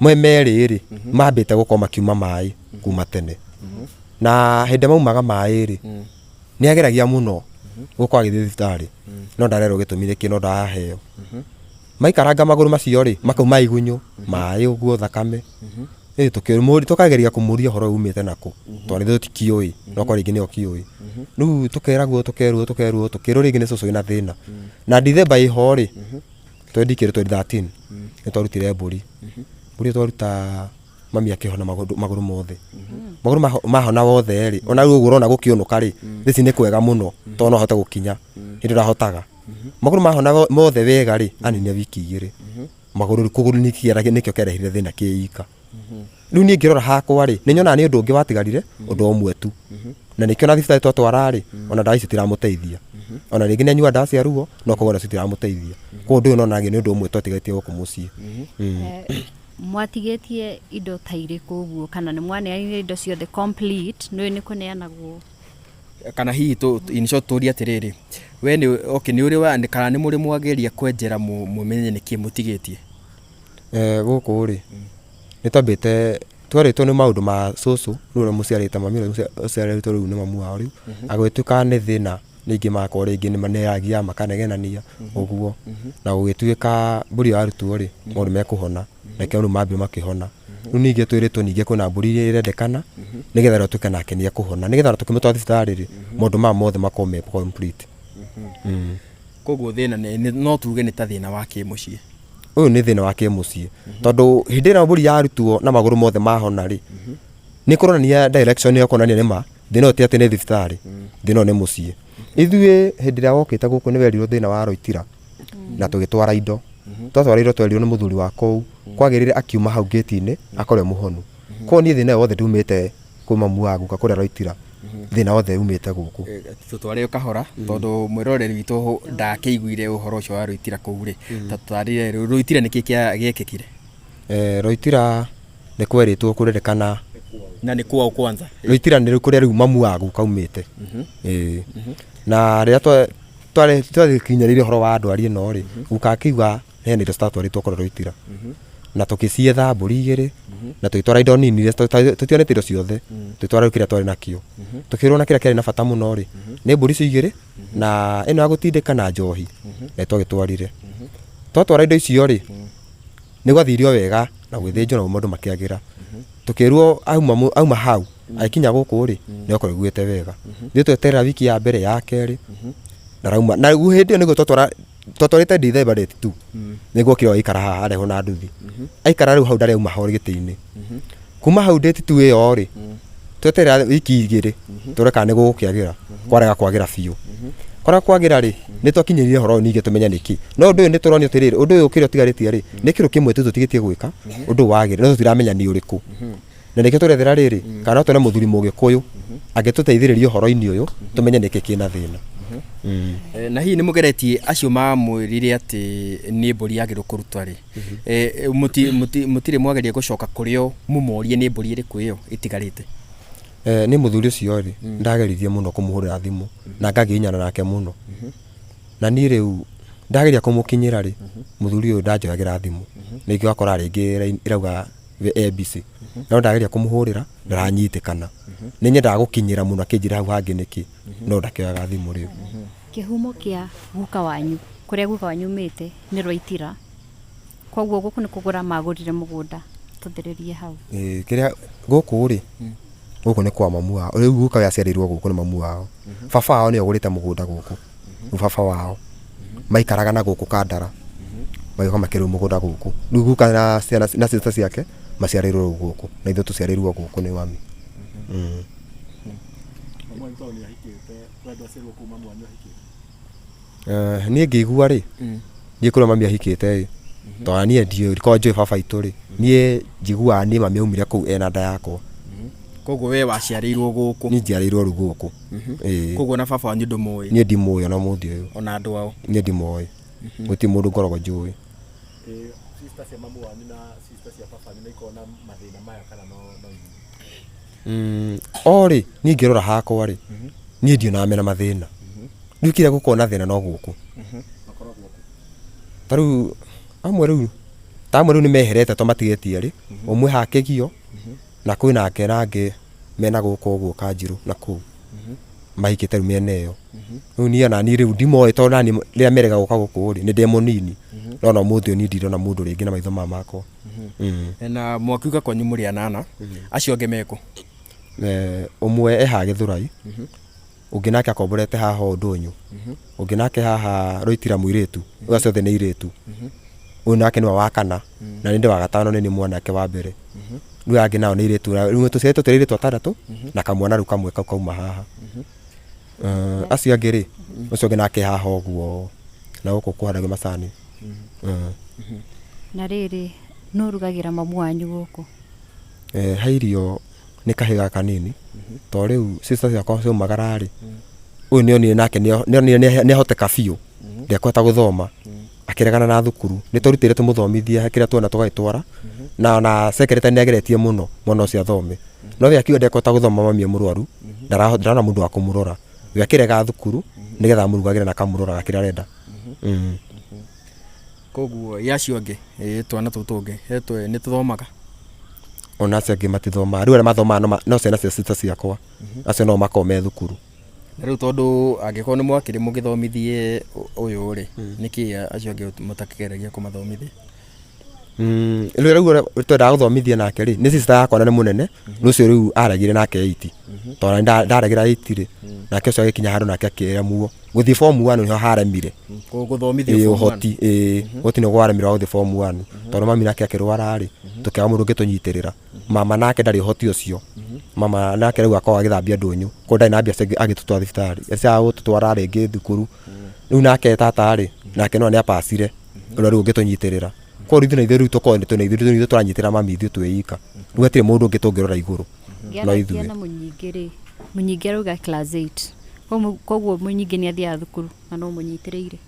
me merĩ rĩ, mambĩte gũkorwo makiuma maĩ kuma tene. Na hĩndĩ ĩrĩa maumaga maĩ rĩ, nĩ ageragia mũno gũkorwo agĩthiĩ thibitarĩ no ndarerwo gĩtũmi nĩkĩ no ndaraheo. Maikaranga magũrũ macio rĩ, makauma igunyũ, maĩ ũguo, thakame. Ĩ tũkageria kũmũria ũhoro ũyũ umĩte nakũ, tondũ ithuĩ tũtikĩũĩ, no korwo rĩngĩ nĩwe ũkĩũĩ. Rĩu tũkeragwo tũkerwo tũkerwo tũkĩrwo rĩngĩ nĩ cũcũ wĩna thĩna. Na Ndithemba ĩho rĩ, 20 2013 nĩ twarutire mbũri. Mbũri ĩyo twaruta mami akĩhona magũrũ mothe. Magũrũ mahona wothe rĩ, ona rĩu ũguo ũrona gũkĩũnũka rĩ, thaa ici nĩ kwega mũno tondũ no ahote gũkinya, hĩndĩ ndahotaga. Magũrũ mahona mothe wega rĩ, aninire wiki igĩrĩ. Magũrũ rĩu kũgũrũ nĩkĩo kĩarehire thĩna kĩika. Rĩu niĩ ngĩrora hakwa rĩ, nĩ nyonaga nĩ ũndũ ũngĩ watigarire, ũndũ ũmwe tu. Na nĩkĩo ona thibitarĩ twatwara rĩ, ona ndawa icio itiramũteithia. Ona rĩngĩ nĩ anyuaga ndawa cia ruo, no koguo nacio itiramũteithia. Koguo ũndũ ũyũ nyonaga nĩ ũndũ ũmwe twatigarĩtie gũkũ mũciĩ. Mwatigĩtie indo ta irĩkũ ũguo kana nĩ mwaneanire indo ciothe complete nĩ nĩ kũneanagwo? Kana hihi in short tũrie atĩrĩrĩ, we nĩ okay nĩ ũrĩ wa kana nĩ mũrĩ mwageria kwenjera mũmenye nĩkĩ mũtigĩtie? Gũkũ rĩ, nĩ twambĩte twerĩtwo nĩ maũndũ ma cũcũ rĩu ũrĩa mũciarĩte mami ũrĩa ũciarĩtwo rĩu nĩ mamu wao rĩu, agĩtuĩka nĩ thĩna rĩngĩ magakorwo rĩngĩ nĩ maragia makanegenania ũguo, na gũgĩtuĩka mbũri ĩyo yarutwo rĩ, maũndũ mekũhona, na nĩkĩo rĩu mambire makĩhona. Rĩu ningĩ twĩrĩtwo ningĩ kwĩna mbũri ĩrĩa ĩrendekana, nĩgetha rĩo tuĩke nake nĩ ekũhona, nĩgetha ona tũkĩmũtwara thibitarĩ rĩ, maũndũ maya mothe makorwo me complete. Koguo thĩna no tuge nĩ ta thĩna wa kĩmũciĩ. Ũyũ nĩ thĩna wa kĩmũciĩ, tondũ hĩndĩ ĩrĩa mbũri yarutwo na magũrũ mothe mahona rĩ, nĩ kũronania direction ĩyo kuonania nĩma thĩna ũyũ ti atĩ nĩ thibitarĩ, thĩna ũyũ nĩ mũciĩ. Ithuĩ hĩndĩ ĩrĩa wokĩte gũkũ nĩ werirwo thĩna wa Rũitira na tũgĩtwara indo. Twatwara indo twerirwo nĩ mũthuri wa kũu kwagĩrĩire akiuma hau ngĩti-inĩ akorwo e mũhonu. Koguo niĩ thĩna ũyũ wothe ndumĩte kwĩ mamu wa guka kũrĩa Rũitira, thĩna wothe umĩte gũkũ. Tũtware o kahora tondũ mwĩroreri witũ ndakĩiguire ũhoro ũcio wa Rũitira kũu rĩ, ta tũtarĩrie Rũitira nĩkĩ gĩekĩkire? Rũitira nĩ kwerĩtwo kũrerĩkana. Na nĩ kwao kwanza? Rũitira nĩ kũrĩa rĩu mamu wa guka aumĩte. Ĩĩ. Na rĩrĩa twakinyĩrĩire ũhoro wa ndwari ĩno rĩ, guka akĩuga hena indo citatwarĩtwo kũrĩa Rũitira. Na tũgĩcietha mbũri igĩrĩ, na tũgĩtwara indo nini iria tũtionete indo ciothe, tũgĩtwara rĩu kĩrĩa twarĩ nakĩo. Tũkĩrwo na kĩrĩa kĩarĩ na bata mũno rĩ, nĩ mbũri icio igĩrĩ, na ĩno ya gũtindĩka na njohi, na nĩ twagĩtwarire. Twatwara indo icio rĩ, nĩ gwathirio wega na gwĩthĩnjwo na maũndũ makĩagĩra. Tũkĩrwo auma hau, agĩkinya gũkũ rĩ, nĩ okorwo aiguĩte wega. Ithuĩ tweterera wiki ya mbere, ya kerĩ, ndarauma. Na rĩu hĩndĩ ĩyo nĩguo twatwara twatwarĩte December date two, nĩguo okire agĩikara haha arehwo na nduthi. Aikara rĩu hau ndarĩ auma ho gĩtĩ-inĩ. Kuma hau date two ĩyo rĩ, tweterera wiki igĩrĩ, tũrore kana nĩ gũgũkĩagĩra, kwarega kwagĩra biũ. Kwarega kwagĩra rĩ, nĩ twakinyĩrire ũhoro ũyũ ningĩ tũmenye nĩkĩ. No ũndũ ũyũ nĩ tũronio atĩrĩrĩ, ũndũ ũyũ kĩrĩa ũtigarĩtie rĩ, nĩ kĩndũ kĩmwe tu tũtigĩtie gwĩka, ũndũ ũyũ wagĩre, no tũtiramenya nĩ ũrĩkũ. Na nĩkĩo tũrethera rĩrĩ, kana no tuone mũthuri mũgĩkũyũ angĩtũteithĩrĩria ũhoro-inĩ ũyũ, tũmenye nĩkĩ kĩna thĩna. Na hihi nĩ mũgeretie acio mamwĩrire atĩ nĩ mbũri yagĩrĩirwo kũrutwa rĩ, mũtirĩ mwageria gũcoka kũrĩ o mũmorie nĩ mbũri ĩrĩkũ ĩyo ĩtigarĩte? Niĩ mũthuri ũcio rĩ, ndageririe mũno kũmũhũrĩra thimũ na ngagiginyana nake mũno. Na niĩ rĩu ndageria kũmũkinyĩra rĩ, mũthuri ũyũ ndanjoyagĩra thimũ. Rĩngĩ ũgakora rĩngĩ ĩrauga e busy. No ndageria kũmũhũrĩra ndaranyitĩkana. Nĩ nyendaga gũkinyĩra mũno akĩnjĩra hau hangĩ nĩkĩ, no ndakĩoyaga thimũ rĩu. Kĩhumo kĩa guka wanyu, kũrĩa guka wanyu aumĩte nĩ Rwaitira, koguo gũkũ nĩ kũgũra magũrire mũgũnda, tũthĩrĩrie hau. Ĩĩ kĩrĩa gũkũ rĩ, gũkũ nĩ kwa mamu wao, rĩu guka ũyũ aciarĩirwo gũkũ nĩ mamu wao. Baba wao nĩwe ũgũrĩte mũgũnda gũkũ, rĩu baba wao maikaraga na gũkũ Kandara, magĩũka makĩrĩu mũgũnda gũkũ. Rĩu guka na ciana na sister ciake Maciarĩirwo rĩu gũkũ na ithuĩ tũciarĩirwo gũkũ nĩ mami. Mamu wanyu tondũ nĩ ahikĩte, we ndwaciarirwo kũu mamu wanyu ahikĩte? Niĩ ngĩigua rĩ, niĩ kũrĩa mami ahikĩte ĩ, tondũ niĩ ndiũĩ korwo njũĩ baba witũ rĩ, niĩ njiguaga niĩ mami aumire kũu ena nda yakwa. Koguo we waciarĩirwo gũkũ? Niĩ njiarĩirwo rĩu gũkũ. Ĩĩ. Koguo ona baba wanyu ndũmũĩ? Niĩ ndimũĩ ona ũmũthĩ ũyũ. Ona andũ ao? Niĩ ndimoĩ. Gũtirĩ mũndũ ngoragwo njũĩ. Ĩ sister cia mamu wanyu na sister cia baba wanyu nĩ ikoragwo na mathĩna maya kana no no inyuĩ? O rĩ, niĩ ngĩrora hakwa rĩ, niĩ ndionaga mena mathĩna. Rĩu kĩrĩa gũkoragwo na thĩna no gũkũ. Ta rĩu amwe rĩu, ta amwe rĩu nĩ meherete to matigĩtie rĩ, ũmwe haha Kĩgio, na kwĩ nake nangĩ mena gũkũ ũguo Kanjirũ na kũu. Mahikĩte rĩu mĩena ĩyo. Rĩu niĩ ona niĩ rĩu ndimoĩ tondũ naniĩ rĩrĩa merĩga gũka gũkũ rĩ, nĩ ndĩ mũnini. No ona ũmũthĩ ũyũ niĩ ndirona mũndũ rĩngĩ na maitho maya makwa. Na mwakiuga kwanyu mũrĩ anana, acio angĩ mekũ? Ũmwe e haha Gĩthũrai, ũngĩ nake akomborete haha ũũ Ndũnyũ, ũngĩ nake haha Rũitira mũirĩtu, acio othe nĩ airĩtu. Ũyũ nake nĩwe wa kana, na niĩ ndĩ wa gatano nĩ niĩ mwanake wa mbere. Rĩu aya angĩ nao nĩ airĩtu, rĩu tũciarĩtwo tũrĩ airĩtu atandatũ na kamwana rĩu kamwe kau kauma haha. Acio angĩ rĩ, ũcio ũngĩ nake haha ũguo na gũkũ kũhandagwo macani. Na rĩrĩ, nũ ũrugagĩra mamu wanyu gũkũ? He irio nĩ kahĩĩ gaka kanini, tondũ rĩu sister ciakwa ciaumagara rĩ, ũyũ nĩ onire nake nĩ onire nĩ ahoteka biũ, ndekũhota gũthoma, akĩregana na thukuru. Nĩ twerutĩire tũmũthomithie kĩrĩa tuona tũgagĩtwara, na ona secretary nĩ ageretie mũno mwana ũcio athome. No we akiuga ndekũhota gũthoma mami e mũrwaru, ndarona mũndũ wa kũmũrora. We akĩrega thukuru nĩgetha amũrugagĩre na akamũroraga kĩrĩa arenda. Koguo ĩ acio angĩ, ĩ twana tũu tũngĩ, nĩ tũthomaga? Ona acio angĩ matithomaga, rĩu arĩa mathomaga no ciana cia sister ciakwa, acio no makoragwo me thukuru. Na rĩu tondũ angĩkorwo nĩ mwakĩrĩ mũgĩthomithie ũyũ rĩ, nĩkĩ acio angĩ mũtakĩgeragia kũmathomithia? Rĩu rĩu twendaga gũthomithia nake rĩ, nĩ sister yakwa na nĩ mũnene, nĩ ũcio rĩu aregire nake eight. Tondũ ona ndaregera eight rĩ, nake ũcio agĩkinya handũ nake akĩremwo. Gũthiĩ form one nĩho haremire. Gũthomithio Ĩĩ form one. ũhoti, ĩĩ ũhoti nĩguo waremirwo wa gũthiĩ form one. Tondũ mami nake akĩrwara rĩ, tũkĩaga mũndũ ũngĩtũnyitĩrĩra. Mama nake ndarĩ ũhoti ũcio. Mama nake rĩu akoragwo agĩthambia ndũnyũ, koguo ndarĩ na mbia cia agĩtũtwara thibitarĩ, cia gũtũtwara rĩngĩ thukuru. Rĩu nake tata rĩ, nake no nĩ apacire, ũrĩa rĩu ũngĩtũnyitĩrĩra. Koguo ithuĩ na ithuĩ rĩu tũkoragwo twĩna ithuĩ ithuĩ tũranyitĩrĩra mami ithuĩ twĩ ika. Rĩu hatirĩ mũndũ ũngĩ tũngĩrora igũrũ no Ngĩaragia ithuĩ. na mũnyingĩ rĩ, mũnyingĩ arauga class 8. Koguo mũnyingĩ nĩ athiaga thukuru na no mũnyitĩrĩire.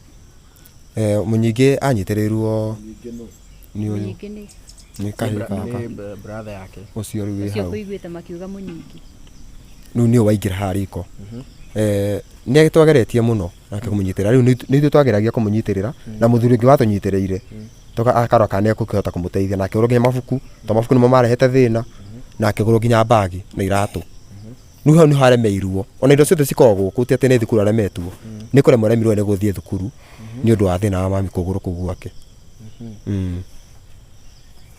Mũnyingĩ anyitĩrĩirwo nĩ ũyũ. Mũnyingĩ nĩ? Nĩ kahĩĩ gaka. Nĩ brother yake. Ũcio rĩu wĩ Ũcio hau. kũiguĩte makiuga mũnyingĩ. Rĩu nĩwe waingĩra haha riko. Nĩ twageretie mũno nake kũmũnyitĩrĩra. Rĩu nĩ ithuĩ twageragia kũmũnyitĩrĩra na mũthuri ũngĩ watũnyitĩrĩire akarora kana nĩ ekũhota kũmũteithia na akĩgũrwo nginya mabuku tondũ mabuku nĩmo marehete thĩna na akĩgũrwo nginya mbagi na iratũ. Rĩu hau nĩho aremeirwo. Ona indo ciothe cikoragwo gũkũ ti atĩ nĩ thukuru aremetwo. Nĩ kũremwo aremirwo nĩ gũthiĩ thukuru nĩ ũndũ wa thĩna wa mami kũgũrũ kũu gwake.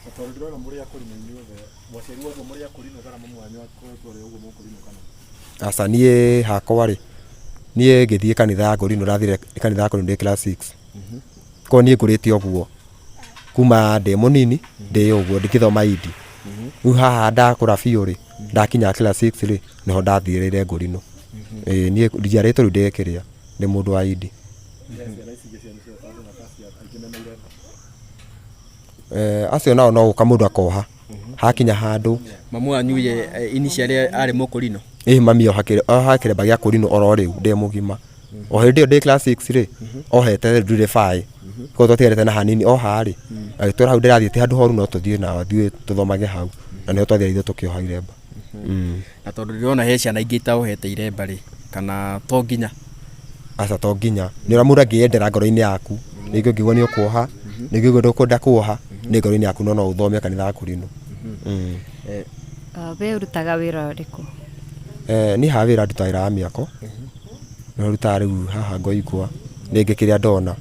Na tondũ ndĩrona mũrĩ akũrinũ inyuothe, mwaciarirwo ũguo mũrĩ akũrinũ kana mamu wanyu akoretwo arĩ ũguo mũkũrinũ kana? Aca niĩ hakwa rĩ, niĩ ngĩthiĩ kanitha ya Ngũrinũ ndathire kanitha ya Ngũrinũ ndĩ class six. Koguo niĩ ngũrĩte ũguo kuma ndĩ mũnini ndĩ ũguo ngĩthoma indi. Rĩu haha ndakũra biũ rĩ, ndakinya class six rĩ, nĩho ndathirĩire Ngũrinũ. Ĩĩ niĩ njiarĩtwo rĩu ndĩ kĩrĩa, ndĩ mũndũ wa indi. Acio nao no gũka mũndũ akoha, hakinya handũ. Mamu wanyu ye initially arĩ mũkũrinũ? Ĩĩ mami ohaga kĩremba gĩa kũrinũ oro rĩu ndĩ mũgima. O hĩndĩ ĩyo ndĩ class six rĩ, ohete ndurĩbaĩ. Koguo twatigarĩte na hanini oha rĩ, agĩtwĩra hau ndĩrathiĩ ti handũ horu no tũthiĩ na thiĩ tũthomage hau. Na nĩho twathire ithuĩ tũkĩoha iremba. Na tondũ ndĩrona he ciana ingĩ itaohete iremba rĩ, kana to nginya? Aca to nginya. Nĩ ũrĩa mũndũ angĩyendera ngoro-inĩ yaku. Rĩngĩ ũngĩigua nĩ ũkuoha, rĩngĩ ũngĩigua ndũkwenda kuoha, nĩ ngoro-inĩ yaku no no ũthome kanitha wa Kũrinũ. We ũrutaga wĩra ũrĩkũ? Niĩ haha wĩra ndutaga wĩra wa mĩako. Nĩho ndutaga rĩu haha ngoingwa, rĩngĩ kĩrĩa ndona.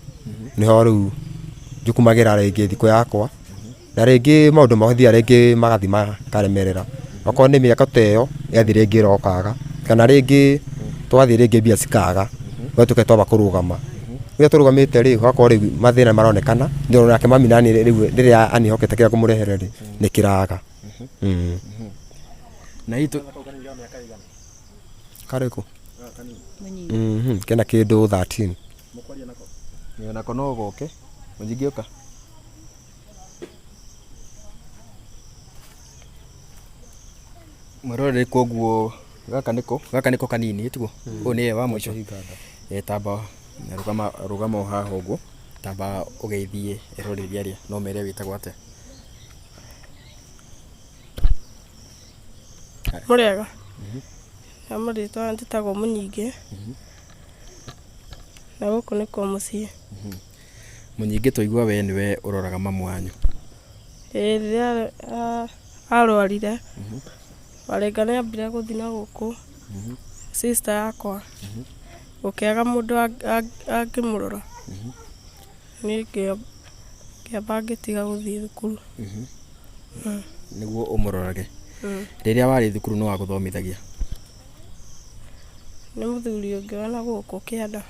Nĩho rĩu njukumagĩra rĩngĩ thikũ yakwa. Na rĩngĩ maũndũ mathiaga rĩngĩ magathiĩ makaremerera. Okorwo nĩ mĩaka ta ĩyo, ĩgathiĩ rĩngĩ ĩrokaga. Kana rĩngĩ twathiĩ rĩngĩ mbia cikaga, ũgatuĩka twamba kũrũgama. Rĩrĩa tũrũgamĩte rĩ, gũgakorwo rĩu mathĩna maronekana, nĩ nake mami nani rĩu rĩrĩa anĩhokete kĩrĩa ngũmũrehere rĩ, nĩ kĩraga. Na hihi tũ- Karĩkũ? Kena kĩndũ 13. Ĩ, onako no goke mũnyingi ũka. Mwĩroreri koguo gaka nĩko gaka nĩko kanini tiguo ũyũ nĩye wa mũico. Eh, tamba rũgama rũgama o haha ũguo tamba ũgeithie eroreri arĩa no mere wĩtagwo atĩa. Mũrĩega? Na marĩtwa njĩtagwo Mũnyingĩ. Na gũkũ nĩkuo mũciĩ. Mũnyingĩ twaigua we nĩwe ũroraga mamu wanyu. Ĩĩ rĩrĩa arwarire, Warĩnga nĩ ambire gũthiĩ na gũkũ, sister yakwa, gũkĩaga mũndũ angĩmũrora. Niĩ ngĩamba ngĩtiga gũthiĩ thukuru. Nĩguo ũmũrorage. Rĩrĩa warĩ thukuru nũ wagũthomithagia? Nĩ mũthuri ũngĩ wa na gũkũ kĩanda.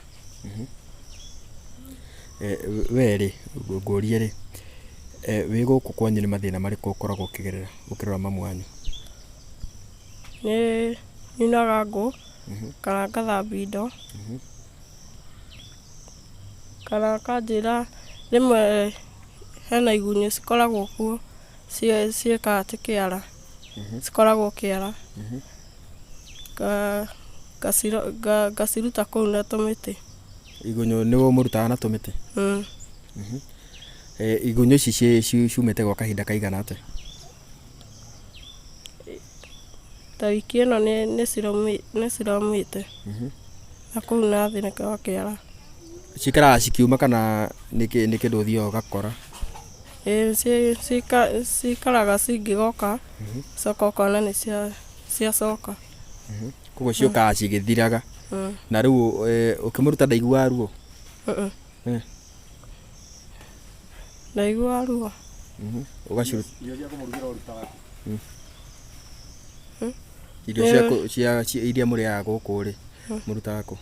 We rĩ, ngũrie rĩ, wĩ gũkũ kwanyu nĩ mathĩna marĩkũ ũkoragwo ũkĩgerera ũkĩrora mamu wanyu? Nĩ nyunaga ngũ, kana ngathambia indo, kana akanjĩra rĩmwe hena igunyũ cikoragwo kuo ciĩkaga atĩ kĩara, cikoragwo kĩara, ngaciruta kũu na tũmĩtĩ. Igunyũ nĩwe ũmũrutaga na tũmĩtĩ? Mm. Igunyũ ici ciumĩte gwa kahinda kaigana atĩa? Ta wiki ĩno nĩ ciraumĩte. Na kũu na thĩ nĩkĩo kĩara. Cikaraga cikiuma kana nĩ kĩndũ ũthiaga ũgakora? Ĩĩ cikaraga cingĩgoka, ũgacoka ũkona nĩ ciacoka. Koguo ciũkaga cigĩthiraga. Na rĩu ũkĩmũruta ndaiguaga ruo? Ndaiguaga ruo. Ũgaciruta. Irio cia kũmũrugĩra ũrutaga kũ? Irio cia cia iria mũrĩaga gũkũ rĩ, mũrutaga kũ?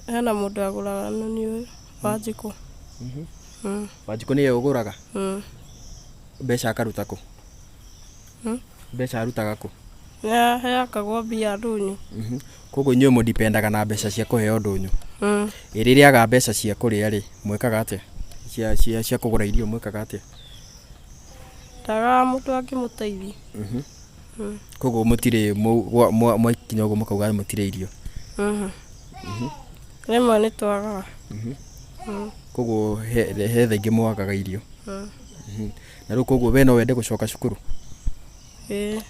Hena mũndũ agũraga na nĩ ũyũ, Wanjikũ. Wanjikũ nĩye ũgũraga? Mbeca akaruta kũ? Mbeca arutaga kũ? Nĩ aheagwo mbia ndũnyũ. Koguo inyuĩ mũdipendaga na mbeca cia kũheo ndũnyũ? Ĩ rĩrĩa aga mbeca cia kũrĩa rĩ, mwĩkaga atĩa? Cia cia cia kũgũra irio mwĩkaga atĩa? Ndagaga mũndũ angĩmũteithia. Koguo mũtirĩ mwakinya ũguo mũkauga mũtirĩ irio? Rĩmwe nĩ twagaga. Koguo he thaa ingĩ mwagaga irio? Na rĩu koguo we no wende gũcoka cukuru? Ĩĩ.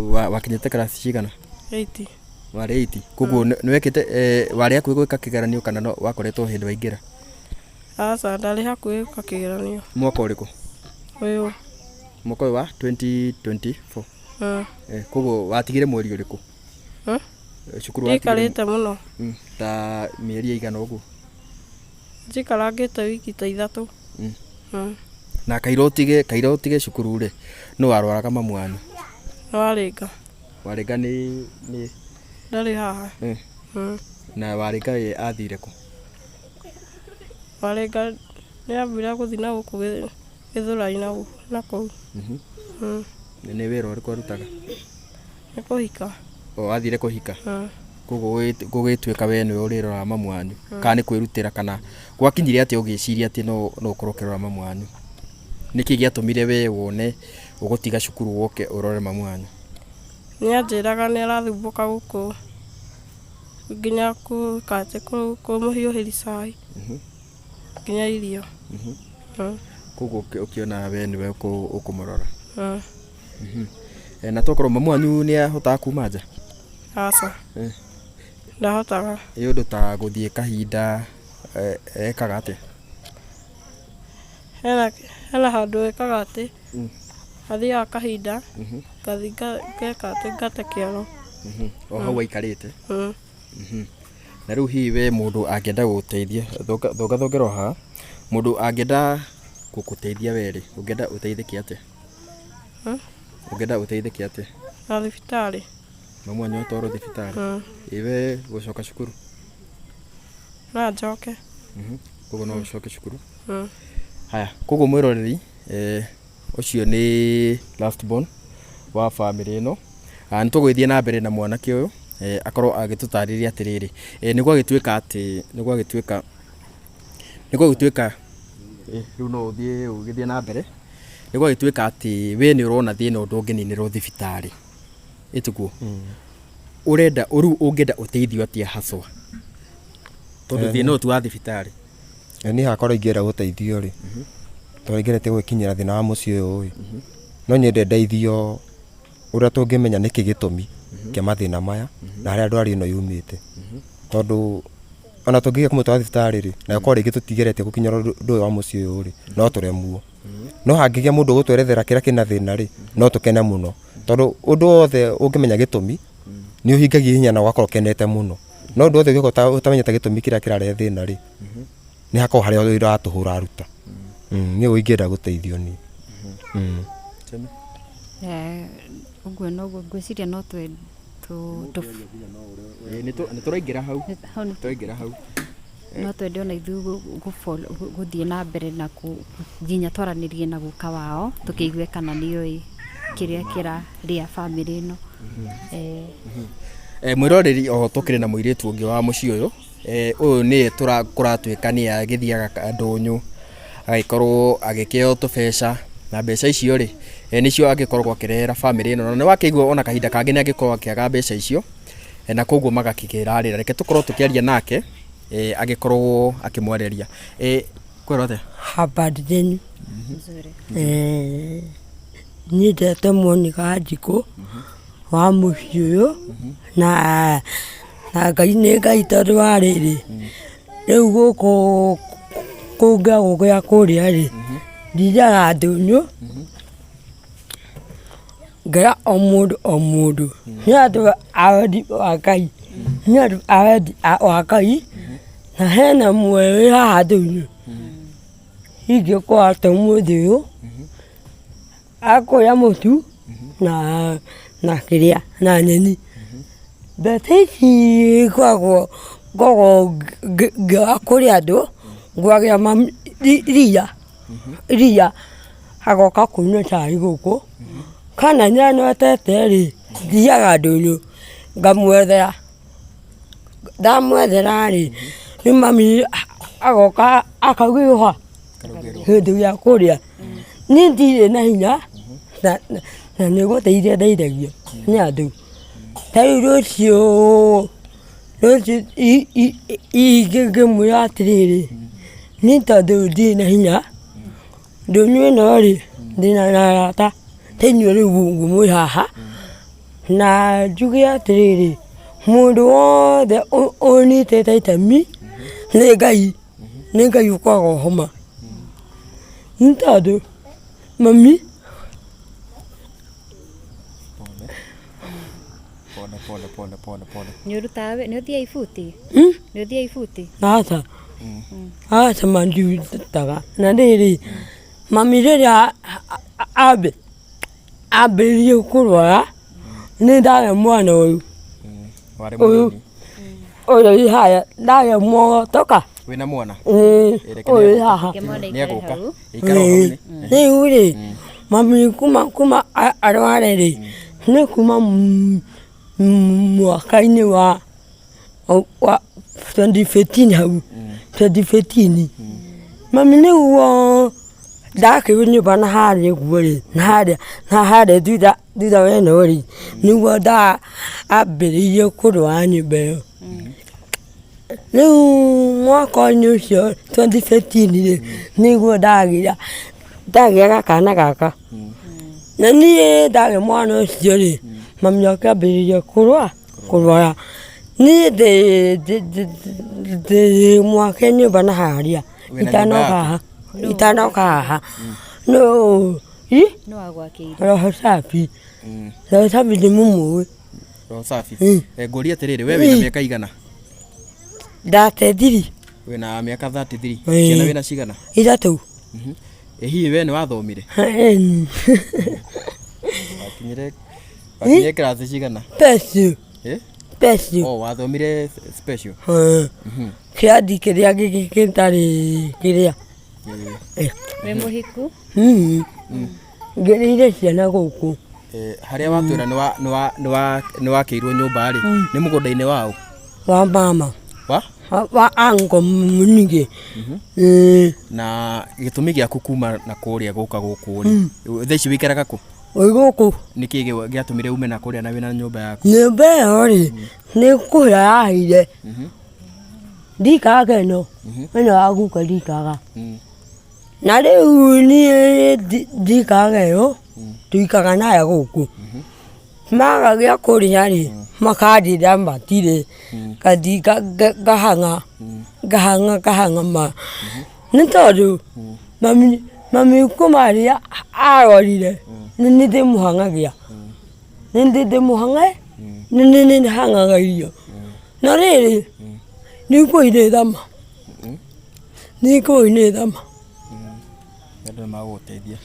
Wakinyĩte class cigana? 8. Warĩ 8? Koguo nĩ wekĩte warĩ hakuhĩ gwĩka kĩgeranio kana no wakoretwo hĩndĩ waingĩra? Aca ndarĩ hakuhĩ gwĩka kĩgeranio. Mwaka ũrĩkũ? Ũyũ. Mwaka ũyũ wa 2024? Koguo watigire mweri ũrĩkũ? Cukuru watigire? Ndiikarĩte mũno. Ta mĩeri ĩigana ũguo? Njikarangĩte wiki ta ithatũ. Na kaira ũtige kaira ũtige cukuru rĩ, nũ warwaraga mamu wanyu? Nĩ Warĩnga. Warĩnga nĩ nĩ Ndarĩ haha. Na Warĩnga ye athire kũ? Warĩnga nĩ ambire gũthiĩ na gũkũ Gĩthũrai na kũu. Nĩ wĩra ũrĩkũ arutaga? Nĩ kũhika. O athire kũhika? Koguo gũgĩtuĩka we nĩwe ũrĩroraga mamu wanyu? Kana nĩ kwĩrutĩra kana gwakinyire atĩa ũgĩciria atĩ no ũkorwo ũkĩrora mamu wanyu? Nĩkĩ gĩatũmire we wone ũgũtiga cukuru woke ũrore mamu wanyu? Nĩ anjĩraga nĩ arathumbũka gũkũ nginya gwĩka atĩ kũmũhiũhĩria cai nginya irio. Koguo ũkĩona we nĩwe ũkũmũrora? Na tokorwo mamu wanyu nĩ ahotaga kuma nja? Aca. Ndahotaga. Ĩ ũndũ ta gũthiĩ kahinda ekaga atĩa? Hena handũ ekaga atĩ athiaga kahinda ngathiĩ ngeka atĩ ngate kĩoro. O hau aikarĩte? Na rĩu hihi we mũndũ angĩenda gũgũteithia, thonga thongera o haha, mũndũ angĩenda gũgũteithia we rĩ, ũngĩenda ũteithĩke atĩa? Ũngĩenda ũteithĩke atĩa? Na thibitarĩ. Mamu wanyu atwarwo thibitarĩ. Ĩ we gũcoka cukuru? No njoke. Koguo no ũcoke cukuru. Mm. Haya, koguo mwĩroreri ũcio nĩ last born wa bamĩrĩ ĩno. Nĩ tũgũgĩthiĩ na mbere na mwanake ũyũ akorwo agĩtũtarĩria atĩrĩrĩ, nĩ gwagĩtuĩka atĩ nĩ gwagĩtuĩka nĩ gwagĩtuĩka rĩu no ũthiĩ ũgĩthiĩ na mbere, nĩ gwagĩtuĩka atĩ we nĩ ũrona thĩna ũndũ ũngĩninĩrwo thibitarĩ, ĩtiguo? Ũrenda rĩu ũngĩenda ũteithio atĩa haswa, tondũ thĩna ũyũ ti wa thibitarĩ? Niĩ hakwa ingĩenda gũteithio rĩ, tondũ nĩngeretie gwĩkinyĩra thĩna wa mũciĩ ũyũ rĩ, no nyende ndeithio ũrĩa tũngĩmenya nĩkĩ gĩtũmi kĩa mathĩna maya na harĩa ndwari ĩno yumĩte. Tondũ ona tũngĩgeria kũmũtwara thibitarĩ rĩ, na ĩkorwo rĩngĩ tũtigeretie gũkinyĩra ũndũ ũyũ wa mũciĩ ũyũ rĩ, no tũremwo. No hangĩgĩa mũndũ ũgũtwerethera kĩrĩa kĩna thĩna rĩ, no tũkene mũno. Tondũ ũndũ wothe ũngĩmenya gĩtũmi, nĩ ũhingagia ihenya na ũgakorwo ũkenete mũno. No ũndũ wothe ũngĩkorwo ũtamenyete gĩtũmi kĩrĩa kĩrarehe thĩna rĩ, nĩ hakoragwo harĩa wĩra wa tũhũ ũraruta. Niĩ ũguo ingĩenda gũteithio niĩ. Ũguo noguo ngwĩciria no tũ Nĩ tũraingĩra hau, tũraingĩra hau. No twende ona ithuĩ gũthiĩ na mbere na nginya twaranĩrie na guka wao tũkĩigue kana nĩoĩ kĩrĩa kĩrarĩa bamĩrĩ ĩno. Mwĩroreri oho tũkĩrĩ na mũirĩtu ũngĩ wa mũciĩ ũyũ, ũyũ nĩye kũratuĩka nĩye agĩthiaga ndũnyũ agagĩkorwo agĩkĩheo tũbeca na mbeca icio rĩ, nĩcio agĩkoragwo akĩrehera bamĩrĩ ĩno, na nĩ wakĩigua ona kahinda kangĩ nĩ agĩkoragwo akĩaga mbeca icio, na koguo magakĩrarĩra. Reke tũkorwo tũkĩaria nake agĩkorwo akĩmwarĩria. Kwĩrwo atĩa? Habari zenu? Niĩ ndetwo Monica Wanjikũ wa mũciĩ ũyũ na Ngai nĩ Ngai tondũ wa rĩrĩ, rĩu gũkũ kũngĩagwo gĩa kũrĩa rĩ, thiaga ndũnyũ ngera o mũndũ o mũndũ, nĩ andũ a wendi wa Ngai, nĩ andũ a wendi wa Ngai, na hena ũmwe wĩ haha ndũnyũ, ingĩkora ta ũmũthĩ ũyũ, akũrĩa mũtu na kĩrĩa na nyeni. Mbeca ici ngoragwo ngĩoya kũrĩ andũ, ngũragĩra mami iria, iria agoka kũnyua cai gũkũ, kana nyonete rĩ, thiaga ndũnyũ ngamwethera, ndamwethera rĩ, rĩu mami agoka akaugĩrwo ha kĩndũ gĩa kũrĩa. Niĩ ndirĩ na hinya na nĩ gũteithio ndeithagio nĩ andũ. Ta rĩu rũciũ rũciũ ingĩmwĩra atĩrĩrĩ, niĩ tondũ ndirĩ na hinya, ndũnyũ ĩno rĩ, ndĩna arata ta inyuĩ rĩu ũguo mwĩ haha, na njuge atĩrĩrĩ, mũndũ wothe ũnyitĩte itemi nĩ Ngai, nĩ Ngai ũkoragwo homa. Nĩ tondũ mami. Pole pole pole pole pole. Nĩ ũrutaga wĩ- nĩ ũthiaga ibuti? Nĩ ũthiaga ibuti? Aca, aca ma ndirutaga. Na rĩrĩ, mami rĩrĩa ambĩrĩirie kũrwara, nĩ ndarĩ mwana ũyũ. Warĩ Ũyũ. mũnini. Ũyũ wĩ haha ndarĩ muotoka. Wĩna mwana? Ĩĩ, Reke ũyũ wĩ nĩegũka. haha. Reke mwana Nĩ aikare egũka. hau. Ikara o hau nĩ. Rĩu rĩ, mami kuma kuma arware rĩ, nĩ kuma mwaka-inĩ wa wa 2015 hau, 2015. Mami nĩguo ndakĩrwo nyũmba na harĩa ũguo rĩ, na harĩa na harĩa thutha thutha wa ĩno rĩ, nĩguo ndambĩrĩirie kũrwara nyũmba ĩyo. Rĩu mwaka-inĩ ũcio 2015 rĩ, nĩguo ndagĩa ndagĩa gakana gaka. Na niĩ ndagĩa mwana ũcio rĩ, mami akĩambĩrĩria kũrwara kũrwara. Niĩ ndĩ ndĩ mwake nyũmba na harĩa Wĩna nyũmba itanoka yaku? haha itanoka haha. No ĩ Nũ wagwakĩire? Roho safi, Roho safi ndĩmũmũĩ. Roho safi. Mm. Ngũrie atĩrĩrĩ, we wĩna mĩaka igana? Ndatethiri. Wĩna mĩaka 33. Ĩĩ. Ciana wĩna cigana? Ithatũ. Ĩ hihi we nĩ wathomire? Ĩni. Wakinyire Wakinyire kĩrathi cigana? Special. Eh? Special. Oh, wathomire special. Kĩrathi kĩrĩa gĩtarĩ kĩrĩa. Eh. Wĩ mũhiku? Ngĩrĩire ciana gũkũ. Eh, harĩa watwĩra nĩ wa- nĩ wa- nĩ wa- nĩ wakĩirwo nyũmba rĩ, nĩ mũgũnda-inĩ waũ? Wa mama. Wa? Wa ango mũningĩ. Na gĩtũmi gĩaku kuma na kũrĩa gũka gũkũ rĩ, thaa ici wĩikaraga kũ? Wĩ gũkũ. Nĩkĩ gĩatũmire ume na kũrĩa na wĩna nyũmba yaku? Nyũmba ĩyo rĩ, nĩ kũhĩa yahĩire. Ndikaraga ĩno, ĩno ya guka ndikaraga. Na rĩu niĩ ndikaraga ĩyo, tũikaraga nayo gũkũ. Maga gĩa kũrĩa rĩ, makanjĩra matirĩ, ngathiĩ ngahang'a, ngahang'a ngahang'a ma. Nĩ tondũ mami mami kuma rĩrĩa arwarire, nĩ niĩ ndĩmũhang'agĩra. Nĩ niĩ ndĩmũhang'e, nĩ niĩ hang'aga irio. No rĩrĩ, nĩ ngũi nĩ thama, nĩ ngũi nĩ thama. Andũ nĩ magũgũteithia,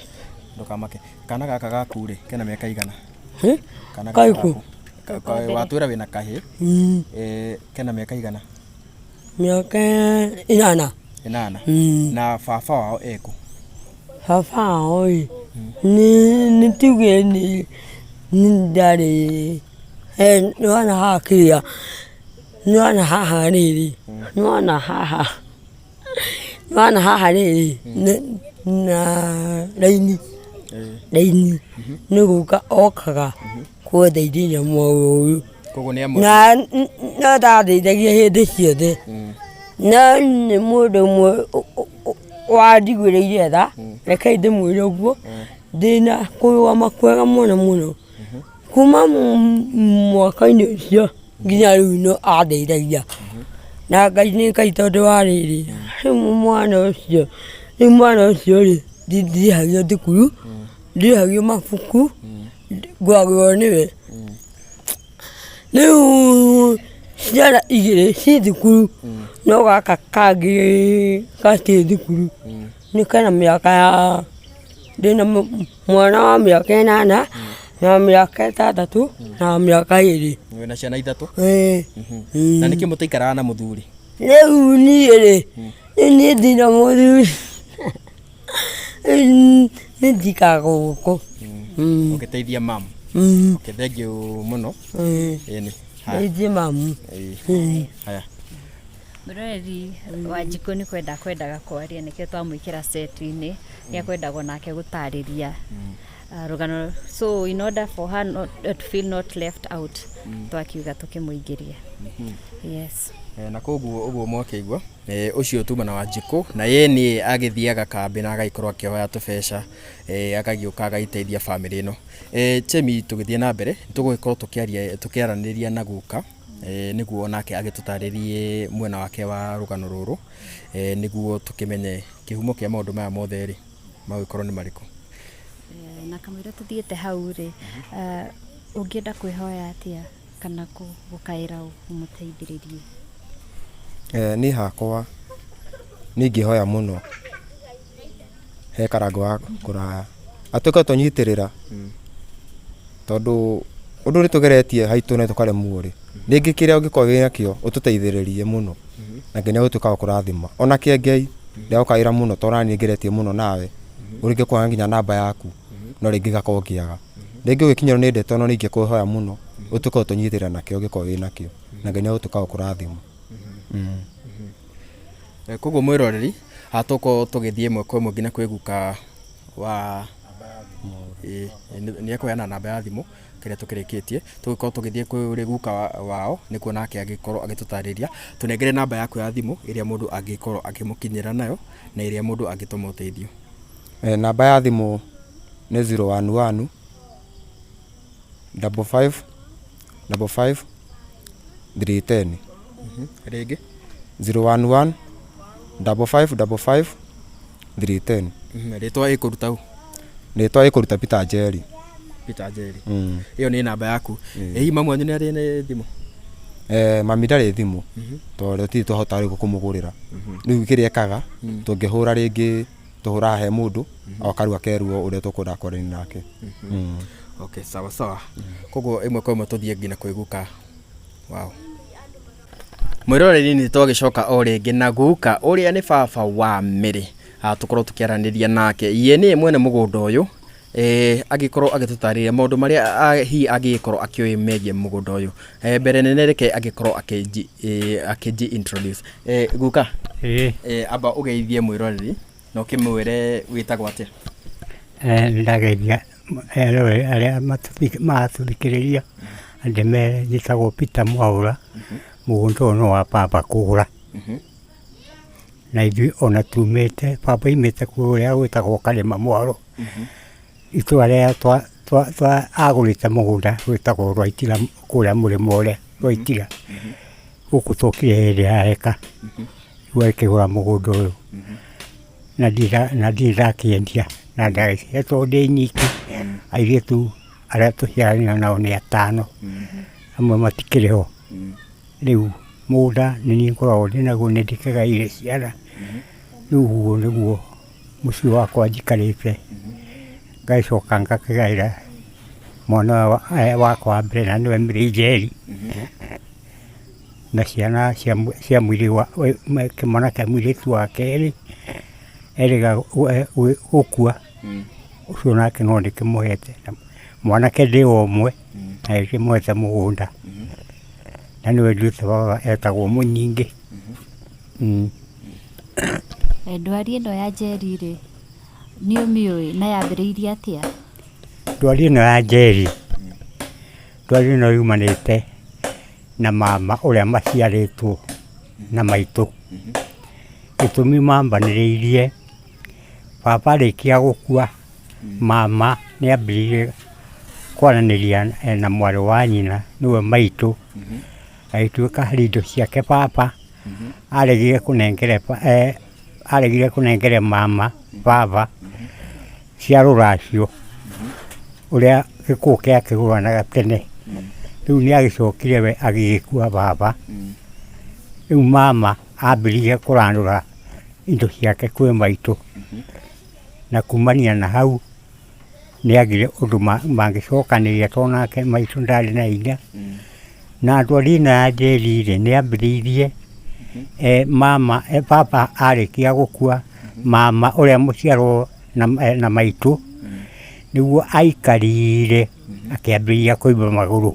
ndũkamake. Kana gaka gaku rĩ, kena mĩaka igana? Kana gaka Karĩkũ? gaku? Watwĩra wĩna kahĩĩ, kena mĩaka igana? Mĩaka ĩnana. Ĩnana? Na baba wao ekũ? Baba wao ĩ, nĩ tuge nĩ ndarĩ, nĩwona haha kĩrĩa, nĩwona haha rĩrĩ, nĩwona haha, nĩwona haha rĩrĩ, na raini, raini nĩ gũka okaga kũndeithĩrĩria mwena ũyũ. Koguo nĩ amwe. Na no ndandeithagia hĩndĩ ciothe, no nĩ mũndũ ũmwe wanjiguĩrĩire tha, rekei ndĩmwĩre ũguo, ndĩna kũrũgama kwega mũno mũno, kuma mwaka-inĩ ũcio nginya rĩu no andeithagia, na Ngai nĩ Ngai tondũ wa rĩrĩ, rĩu mwana ũcio, rĩu mwana ũcio rĩ, ndirĩhagio thukuru, ndirĩhagio mabuku, ngũragĩrwo nĩwe. Rĩu ciana igĩrĩ ci thukuru, no gaka kangĩ gatirĩ thukuru, nĩ kena mĩaka ya, ndĩna mwana wa mĩaka ĩnana, na mĩaka ĩtandatũ, na mĩaka ĩrĩ. Wĩna ciana ithatũ? Ĩĩ. Na nĩkĩ mũtaikaraga na mũthuri? Rĩu niĩ rĩ, niĩ ndirĩ mũthuri, niĩ njikaraga gũkũ. Ũgĩteithia mamu. Okay, thank you mũno. Ĩni. Haya. Ndeithie mamu. Ĩĩ. Haya. Mwĩroreri wa Njikũ nĩ kwenda kwendaga kwaria nĩkĩo twamwĩkĩra set-inĩ nĩ akwendagwo nake gũtarĩria rũgano, so in order for her not, to feel not left out, twakiuga tũkĩmũingĩrie. Yes. Na koguo ũguo mwakĩigua, ũcio tuma na Wanjikũ na ye nĩ agĩthiaga kambĩ na agagĩkorwo akĩhoya tũbeca, agagĩũka agagĩteithia bamĩrĩ ĩno. Chemi, tũgĩthiĩ na mbere tũgũgĩkorwo tũkĩaria tũkĩaranĩria na guka, nĩguo nake agĩtũtarĩrie mwena wake wa rũgano rũrũ, nĩguo tũkĩmenye kĩhumo kĩa maũndũ maya mothe rĩ magũgĩkorwo nĩ marĩkũ. Na kamũira tũthiĩte hau rĩ, ũngĩenda kwĩhoya atĩa kana gũkaĩra ũmũteithĩrĩrie? Niĩ hakwa nĩ ingĩhoya mũno he Karangũ wa kũraya atuĩke tũnyitĩrĩra, tondũ ũndũ nĩ tũgeretie haitũ na tũkaremwo rĩ, rĩngĩ kĩrĩa ũngĩkorwo wĩnakĩo ũtũteithĩrĩrie mũno na Ngai nĩ egũtuĩka wa kũrathima. Ona kĩengei ndĩragũkaĩra mũno tondũ ona niĩ ngeretie mũno nawe, rĩngĩ kwaga nginya namba yaku no rĩngĩ ngakorwo ngĩaga. Rĩngĩ ũgĩkinyĩrwo nĩ ndeto no nĩ ingĩkũhoya mũno ũtuĩke wa gũtũnyitĩrĩra nakĩo ũngĩkorwo wĩnakĩo na Ngai nĩ egũtuĩka wa gũkũrathima. Koguo mwĩroreri, tũgũkorwo tũgĩthiĩ ĩmwe kwa ĩmwe nginya kwĩ guka wa nĩ ekũheana namba ya thimũ kĩrĩa tũkĩrĩkĩtie, tũgũkorwo tũgĩthiĩ kũrĩ guka wao nĩguo nake angĩkorwo agĩtũtarĩria. Tũnengere namba yaku ya thimũ ĩrĩa mũndũ angĩkorwo akĩmũkinyĩra nayo na ĩrĩa mũndũ angĩtũma ũteithio. Namba ya thimũ nĩ 011 55 55 310. Rĩngĩ. 011 55 55 310. Rĩtwa ĩkũruta ũ? Rĩtwa ĩkũruta Peter Njeri. Peter Njeri. Ĩyo nĩ namba yaku. Ĩ hihi mamu wanyu nĩ arĩ na thimũ? Mami ndarĩ thimũ tondũ tũtirĩ twahota rĩu kũmũgũrĩra. Rĩu kĩrĩa ekaga tũngĩhũra rĩngĩ tũhũraga he mũndũ oka rĩu akerwo ũrĩa tũkwenda kwaranĩria nake. Okay, sawa sawa. Koguo ĩmwe kwa ĩmwe tũthiĩ nginya kwĩ guka wao. Mwĩroreri, nĩ twagĩcoka o rĩngĩ na guka ũrĩa nĩ baba wa Mary. Tũkorwo tũkĩaranĩria nake, ye nĩye mwene mũgũnda ũyũ, angĩkorwo agĩtũtarĩria maũndũ marĩa hihi angĩgĩkorwo akĩũĩ megiĩ mũgũnda ũyũ. Mbere nene reke angĩkorwo akĩnji introduce. Guka, Ĩĩ. Amba ũgeithie mwĩroreri na ũkĩmwĩre wĩtagwo atĩa. Nĩndageithia eroreri arĩa maratũthikĩrĩria, na ndĩmere njĩtagwo Peter Mwaũra, mũgũnda ũyũ nĩ wa baba kũgũra. Na ithuĩ ona tumĩte, baba aimĩte kũrĩa gwĩtagwo Karĩma Mwaro, itũra rĩrĩa agũrĩte mũgũnda wĩtagwo Rwaitira, kũrĩa mũrĩmo ũrĩa Rwaitira. Gũkũ twokire hĩndĩ ya eka, rĩu akĩgũra mũgũnda ũyũ. Na ndirĩ ndakĩendia, na ndagĩciaretwo ndĩ nyiki, airĩtu arĩa tũciaranĩire nao nĩ atano, amwe matikĩrĩ ho. Rĩu mũgũnda nĩ niĩ ngoragwo ndĩnaguo, nĩ ndĩkĩgaĩire ciana. Rĩu ũguo nĩguo mũciĩ wakwa njikarĩte, ngagĩcoka ngakĩgaĩra mwana wakwa wa mbere, na nĩwe Mary Njeri, na ciana cia kĩmwana kĩa mũirĩtu wa kerĩ erĩga gũkua, ũcio nake no ndĩkĩmũhete. Mwanake ndĩ o ũmwe, na ndĩkĩmũhete mũgũnda, na nĩwe nduĩte baba, etagwo Mũnyingĩ. Ndwari ĩno ya Njeri rĩ, nĩ ũmĩũĩ na yambĩrĩirie atĩa? Ndwari ĩno ya Njeri, ndwari ĩno yumanĩte na mama ũrĩa maciarĩtwo na maitũ. Gĩtũmi mambanĩrĩirie, baba arĩkia gũkua, mama nĩ ambĩrĩirie kwaranĩria na mwarĩ wa nyina, nĩwe maitũ, agĩtuĩka harĩ indo ciake baba aregire kũnengere, aregire kũnengere mama baba cia rũracio, ũrĩa gĩkũũ kĩakĩgũranaga tene. Rĩu nĩ agĩcokire we agĩgĩkua baba. Rĩu mama ambĩrĩirie kũrandũra indo ciake kwĩ maitũ, na kumania na hau nĩ agire ũndũ mangĩcokanĩria, tondũ nake maitũ ndarĩ na hinya. Na ndwari ĩno ya Njeri rĩ, nĩ ambĩrĩirie mama, baba arĩkia gũkua, mama ũrĩa mũciarwo na maitũ nĩguo aikarire akĩambĩrĩria kũimba magũrũ.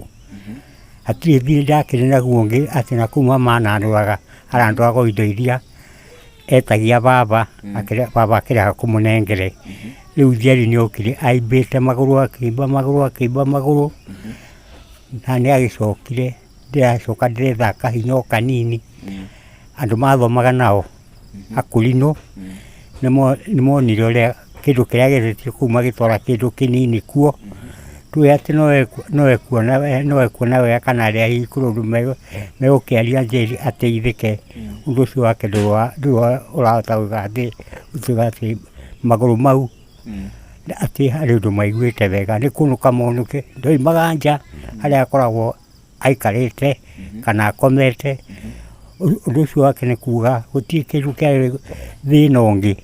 Hatirĩ thirĩ ndakĩrĩ naguo ũngĩ, atĩ na kũu mama anandwaraga, arandwaraga o indo iria etagia baba, baba akĩrega kũmũnengere. Rĩu Njeri nĩ okire aimbĩte magũrũ, akĩimba magũrũ, akĩimba magũrũ, na nĩ agĩcokire, ndĩracoka ndĩretha kahinya o kanini. Andũ mathomaga nao akũrinũ nĩ monire ũrĩa kĩndũ kĩrĩa gĩethetio kũu, magĩtwara kĩndũ kĩnini kuo, tuge atĩ no ekuona wega, kana arĩa hihi kũrĩ ũndũ megũkĩaria Njeri ateithĩke. Ũndũ ũcio wake ndũrĩ ũrahota gwĩka atĩ gũtuĩka atĩ magũrũ mau atĩ harĩ ũndũ maiguĩte wega, nĩ kũnũka monũke, ndoimaga nja harĩa akoragwo aikarĩte kana akomete. Ũndũ ũcio wake nĩ kuga gũtirĩ kĩndũ kĩarĩ thĩna ũngĩ,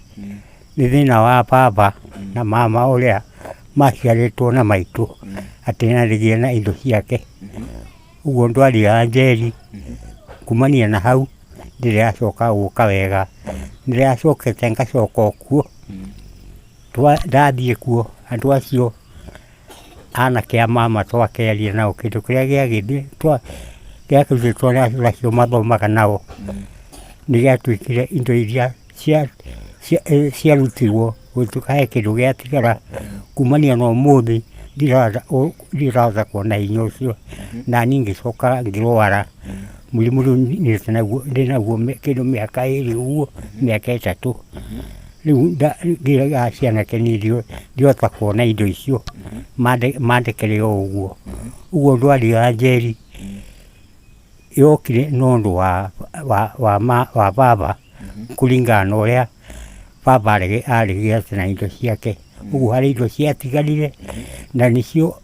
nĩ thĩna wa baba na mama ũrĩa maciarĩtwo na maitũ, atĩ nĩaregire na indo ciake. Ũguo ndwari ya Njeri kumania na hau ndĩrĩ yacoka gũka wega, nĩrĩracokete ngacoka o kuo. Ndathiĩ kuo, andũ acio anake a mama twakĩaria nao, kĩndũ kĩrĩa gĩagĩthiĩ gĩakĩrutĩtwo nĩ acio mathomaga nao, nĩ gĩatuĩkire indo iria ciarutirwo, gũgĩtuĩka he kĩndũ gĩatigara. Kumania na ũmũthĩ ndirahota kuona hinya ũcio, na niĩ ngĩcoka ngĩrwara mũrimũ. Rĩu nyĩte naguo, ndĩnaguo kĩndũ mĩaka 2 ũguo, mĩaka 3 rĩu. Ngĩraga cianake, niĩ ndihota kuona indo icio, mandekere o ũguo. Ũguo ndwari ya Njeri yokire nĩ ũndũ wa baba, kũringana na ũrĩa baba aregire na indo ciake. Ũguo harĩ indo ciatigarire, na nĩcio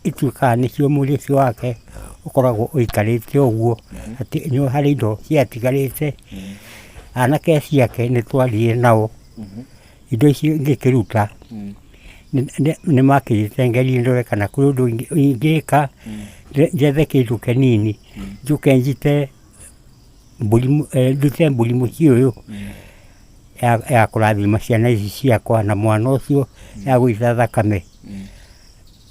ituĩkaga nĩcio mwĩrĩ ũcio wake ũkoragwo ũikarĩte ũguo, atĩ nĩ harĩ indo ciatigarĩte. Anake acio ake nĩ twaririe nao, indo icio ngĩkĩruta. Nĩ makĩrĩte ngerie ndore kana kũrĩ ũndũ ingĩka njethe kĩndũ kĩnini njũke njite mbũri ndute mbũri mũciĩ ũyũ ya kũrathima ciana ici ciakwa na mwana ũcio ya gũita thakame.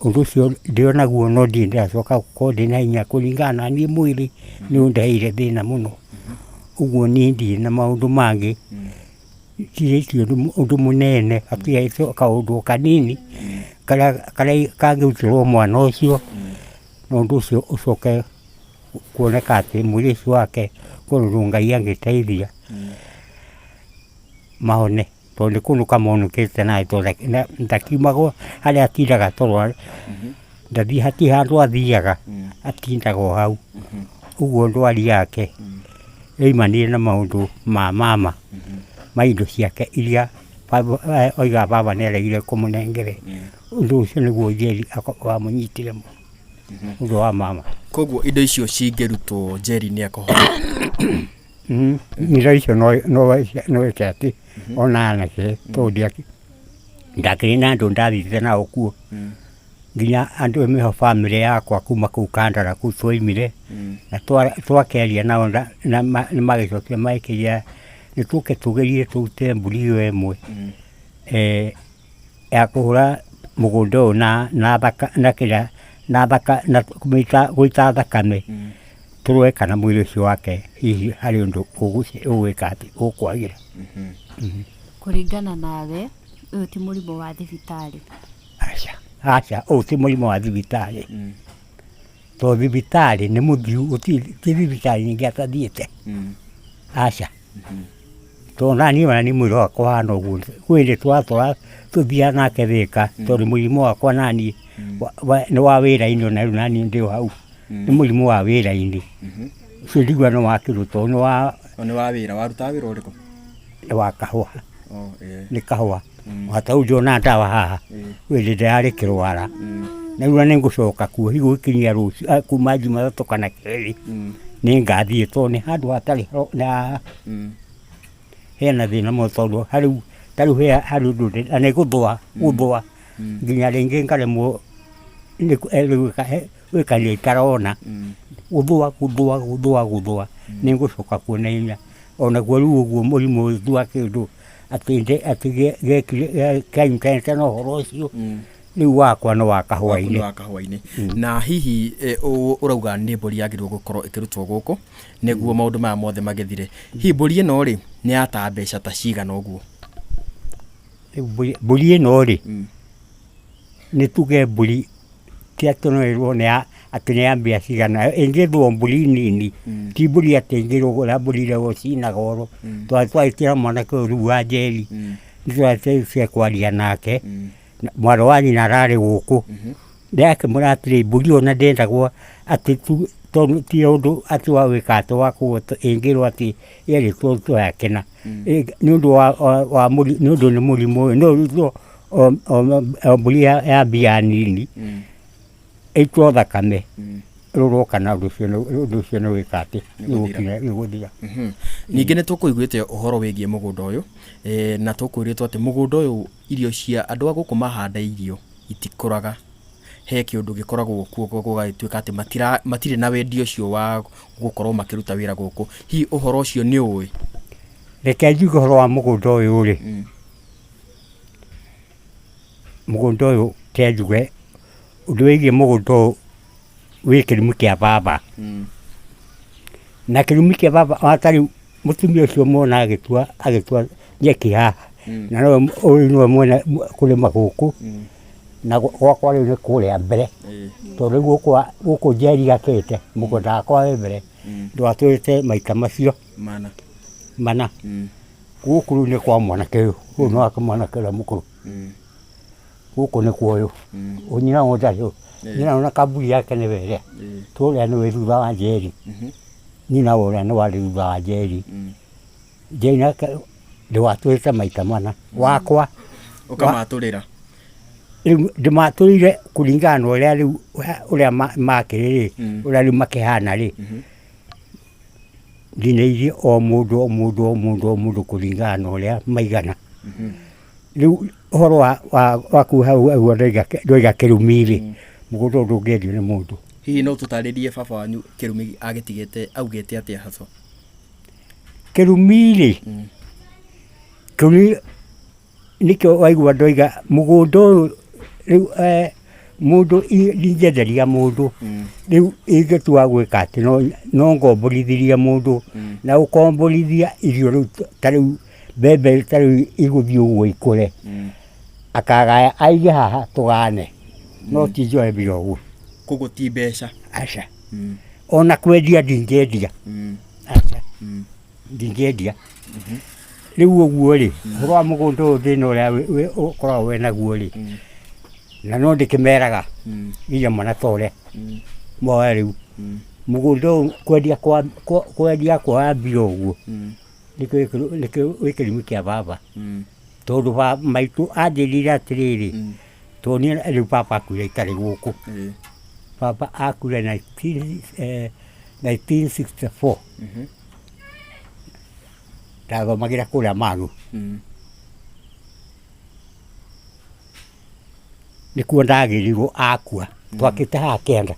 Ũndũ ũcio ndĩ o naguo no ndirĩ ndĩracoka gũkorwo ndĩna hinya kũringana na niĩ mwĩrĩ nĩ ũndeheire thĩna mũno. Ũguo niĩ ndirĩ na maũndũ mangĩ, ndirĩtie ũndũ mũnene hatigaĩte kaũndũ o kanini karĩa kangĩrutĩrwo mwana ũcio na ũndũ ũcio ũcoke kuoneka atĩ mwĩrĩ ũcio wake kwĩ ũndũ Ngai angĩteithia mahone tondũ nĩ kũnũka monũkĩte nawe tondũ ndakiumagwo harĩa atindaga toro ndathiĩ hatirĩ handũ athiaga atindaga o hau. Ũguo ndwari yake yoimanire na maũndũ ma mama ma indo ciake iria oigaga baba nĩ aregire kũmũnengere. Ũndũ ũcio nĩguo Njeri wamũnyitire mũno ũndũ wa mama. Koguo indo icio cingĩrutwo Njeri nĩ ekũhona? Indo icio no ĩke atĩ ona anake tondũ ndakĩrĩ na andũ ndathiĩte nao kuo nginya andũ nĩho bamĩrĩ yakwa kuma kũu Kandara kũu twaumire na twakĩaria nao nĩ magĩcokire magĩkĩnjĩra nĩ tũke tũgerie tũrute mbũri ĩyo ĩmwe ya kũhũra mũgũnda ũyũ na gũita thakame tũrore kana mwĩrĩ ũcio wake hihi harĩ ũndũ ũgwĩka atĩ ũkwagĩra. Kũringana nawe ũyũ ti mũrimũ wa thibitarĩ? Aca, aca, ũyũ ti mũrimũ wa thibitarĩ tondũ thibitarĩ nĩ mũthiu, ti thibitarĩ nyingĩ atathiĩte. Aca, tondũ naniĩ ona niĩ mwĩrĩ wakwa ũhana ũguo kwĩ hĩndĩ tũratwara tũthiaga nake Thĩka tondũ mũrimũ wakwa naniĩ nĩ wa wĩra-inĩ ona rĩu naniĩ ndĩ o hau nĩ mũrimũ wa wĩra-inĩ ũcio ndigua nĩ wa kĩndũ tondũ nĩ wa Nĩ wa wĩra, warutaga wĩra ũrĩkũ? Nĩ wa kahũa. Nĩ kahũa o ta rĩu ndĩrona ndawa haha kwĩ hĩndĩ ndĩrarĩ kĩrwara na rĩu nĩ ngũcoka kuo hihi gũgĩkinyia rũciũ kuma Jumatatũ kana kerĩ nĩ ngathiĩ tondũ nĩ handũ hatarĩ na hena thĩna mũno tondũ harĩu ta rĩu harĩ ũndũ na nĩ gũthũa gũthũa nginya rĩngĩ ngaremwo nĩ gwĩka itarona gũthũa gũthũa gũthũa gũthũa nĩ ngũcoka kuo na ihenya onaguo rĩu ũguo mũrimũ ũyũ ti wa kĩndũ atĩ atĩ gekire kĩanyitanĩte na ũhoro ũcio rĩu wakwa nĩ wa kahũa-inĩ. Wa kahũa-inĩ. Na hihi ũrauga nĩ mbũri yagĩrĩirwo gũkorwo ĩkĩrutwo gũkũ nĩguo maũndũ maya mothe magĩthire. Hihi mbũri ĩno rĩ nĩ ya ta mbeca ta cigana ũguo? Mbũri ĩno rĩ nĩ tuge mbũri ti atĩ no ĩrwo nĩ atĩ nĩ ya mbia cigana, ĩngĩthwo mbũri nini ti mbũri atĩ ĩngĩrwo ũrĩa mbũri iria cina goro. Twagĩtĩra mwanake ũyũ rĩu wa Njeri nĩ twagĩteithia kwaria nake mwarĩ wa nyina ararĩ gũkũ ndĩrakĩmwĩra atĩrĩ mbũri ĩyo ona ndendagwo atĩ tondũ ti ũndũ atĩ wa gwĩka atĩ wa ĩngĩrwo atĩ yerĩtwo twakena nĩ ũndũ wa nĩ ũndũ nĩ mũrimũ ũyũ no ĩrutwo o mbũri ya mbia nini ĩitwo thakame rũrwo kana ũndũ ũcio nĩ gwĩka atĩ nĩ gũthira. Ningĩ nĩ tũkũiguĩte ũhoro wĩgiĩ mũgũnda ũyũ na tũkwĩrĩtwo atĩ mũgũnda ũyũ irio cia andũ a gũkũ mahanda irio itikũraga. He kĩũndũ gĩkoragwo kuo gũgagĩtuĩka atĩ matirĩ na wendi ũcio wa gũkorwo makĩruta wĩra gũkũ. Hihi ũhoro ũcio nĩ ũĩ? Reke njuge ũhoro wa mũgũnda ũyũ rĩ, mũgũnda ũyũ ke njuge ũndũ wĩgiĩ mũgũnda ũyũ wĩ kĩrumi kĩa baba. Na kĩrumi kĩa baba ona ta rĩu mũtumia ũcio muona agĩtua nyeki haha na nowe ũyũ nĩwe mwene kũrĩma gũkũ na gwakwa rĩu nĩ kũrĩa mbere tondũ rĩu gũkũ Njeri akĩte mũgũnda wakwa wĩ mbere ndwatũrĩte maita macio mana. Gũkũ rĩu nĩ kwa mwanake ũyũ, ũyũ nĩ wake mwanake ũrĩa mũkũrũ. Gũkũ nĩ kwa ũyũ, nyina ũyũ ndarĩ nyina ona kaburi yake nĩwe ĩrĩa tũrĩa nĩwe thutha wa Njeri, nyina ũrĩa nĩ warĩ thutha wa Njeri. Njeri nake ndĩwatũrĩte maita mana wakwa ũkamatũrĩra rĩu ndĩmatũrĩire kũringana na ũrĩa rĩu ũrĩa makĩrĩ rĩ ũrĩa rĩu makĩhana rĩ ndinĩirie o mũndũ o mũndũ o mũndũ o mũndũ kũringana na ũrĩa maigana. Rĩu Ũhoro wa wa waku hau ũguo ndoiga ndoiga kĩrumi-rĩ, mũgũnda ũyũ ndũngĩendio nĩ mũndũ. Hihi no tũtarĩrie baba wanyu kĩrumi agĩtigĩte augĩte atĩa hacwa? Kĩrumi-rĩ, kĩrumi nĩkĩo waigua ndoiga mũgũnda ũyũ rĩu eh, mũndũ ndingĩenderia mũndũ. Rĩu ingĩtua gwĩka atĩ no no ngomborithirie mũndũ na gũkomborithia irio rĩu ta rĩu mbembe ta rĩu igũthiĩ ũguo ikũre akagaya aige haha tũgane no ti njoe mbia ũguo. Koguo ti mbeca? Aca. Ona kwendia ndingĩendia. Aca. Ndingĩendia. Rĩu ũguo rĩ, ũhoro wa mũgũnda ũyũ thĩna ũrĩa ũkoragwo wĩ naguo rĩ, na no ndĩkĩmeraga nginya mwana ta ũrĩa moe rĩu mũgũnda ũyũ kwendia kwa kwendia kwa mbia ũguo nĩkĩo wĩ kĩrumi kĩa baba tondũ maitũ anjĩrire atĩrĩrĩ, tondũ niĩ rĩu baba akuire itarĩ gũkũ, baba akuire 1964 ndathomagĩra kũrĩa Mang'u. Nĩkuo ndagĩrirwo akua, twakĩte haha kĩanda.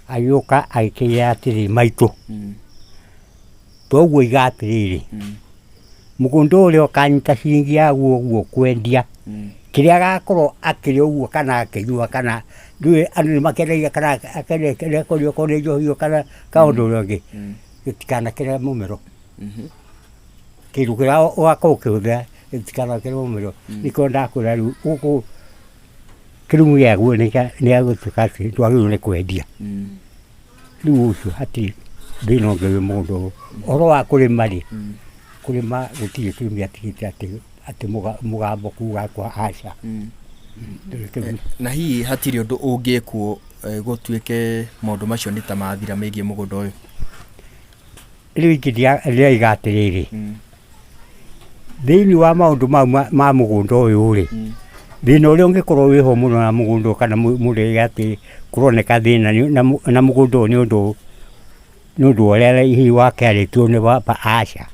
Agĩũka agĩkĩnjĩra atĩrĩ, maitũ, toguo iga atĩrĩrĩ, mũgũnda ũrĩa ũkanyita ciringi yaguo ũguo kwendia, kĩrĩa agakorwo akĩrĩa ũguo kana akĩnyua kana ndiũĩ andũ nĩ makĩendagia kana akendia kũnyua okorwo nĩ njohi kana kaũndũ ũrĩa ũngĩ, gĩtikanakĩre mũmero. Kĩndũ kĩrĩa ũgakorwo ũkĩhũthĩra gĩtikanakĩre mũmero. Nĩkĩo ndakwĩra rĩu gũkũ kĩrumi gĩaguo nĩ gĩagũtuĩka atĩ ndwagĩrĩirwo nĩ kwendia. Rĩu ũcio hatirĩ thĩna ũngĩ wĩ mũgũnda ũyũ. Ũhoro wa kũrĩma rĩ, kũrĩma gũtirĩ kĩrumi atigĩte atĩ atĩ mũgambo kuga kwa aca. Ndũrĩ kĩrumi. Na hihi hatirĩ ũndũ ũngĩkwo gũtuĩke maũndũ macio nĩ ta mathira megiĩ mũgũnda ũyũ? Rĩu ingĩ ndĩroiga atĩrĩrĩ, thĩinĩ wa maũndũ mau ma mũgũnda ũyũ rĩ, thĩna ũrĩa ũngĩkorwo wĩho mũno na mũgũnda ũyũ kana mũndũ oige atĩ kũroneka thĩna na mũgũnda ũyũ nĩ ũndũ nĩ ũndũ wa ũrĩa hihi wakĩarĩtio nĩ baba, aca.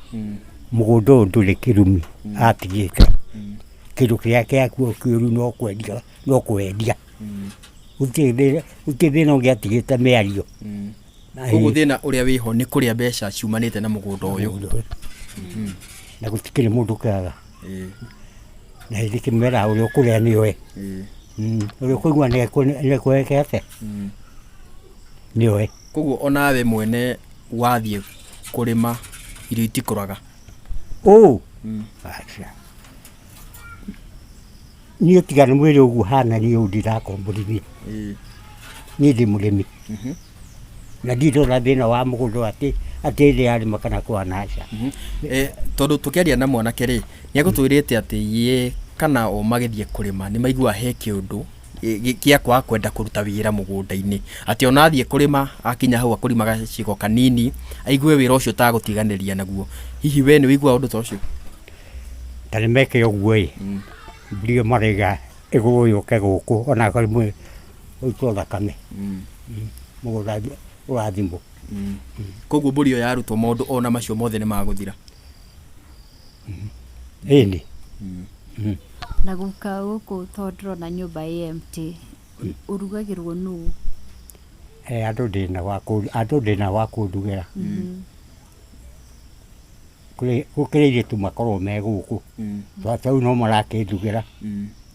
Mũgũnda ũyũ ndũrĩ kĩrumi atigĩte. Kĩndũ kĩrĩa gĩakuo kĩũru no kwendia no kwendia. Gũtirĩ thĩna ũngĩ atigĩte mĩario. Koguo thĩna ũrĩa wĩho nĩ kũrĩa mbeca ciumanĩte na mũgũnda ũyũ. Na gũtikĩrĩ mũndũ ũkĩraga. Na hĩndĩ kĩmera ũrĩa ũkũrĩa nĩoe. Ũrĩa ũkũigua nĩekwĩkete nĩoe. Koguo onawe mwene wathiĩ kũrĩma irio itikũraga? Ũũ? Aca. Niĩ tiga nĩ mwĩrĩ ũguo hana niĩ ũũ ndirakomborithia. Niĩ ndĩ mũrĩmi. Na ndirĩ ndona thĩna wa mũgũnda atĩ atĩ ndĩrarĩma kana kwana aca. Eh, tondũ tũkĩaria na mwanake rĩ, nĩ agũtwĩrĩte atĩ ye kana o magĩthiĩ kũrĩma nĩ maiguaga he kĩũndũ gĩa kwaga kwenda kũruta wĩra mũgũnda-inĩ. Atĩ ona athiĩ kũrĩma akinya hau akũrima gacigo kanini aigue wĩra ũcio tagũtiganĩria naguo. Hihi we nĩ ũiguaga ũndũ ta ũcio? Ta nĩ meke ũguo ĩ, mbura ĩyo maraiga ĩgũrũ yũke gũkũ ona rĩmwe gũitwo thakame. Mũgũnda ũrathimwo. Koguo mbũri ĩyo yarutwo maũndũ ona macio mothe nĩ magũthira? Ĩni. Na guka gũkũ tondũ ndĩrona nyũmba ĩ empty, ũrugagĩrwo nũ? Andũ ndĩna wa andũ ndĩna wa kũndugĩra. Gũkĩrĩ airĩtu makoragwo me gũkũ. Ta rĩu no marakĩndugĩra.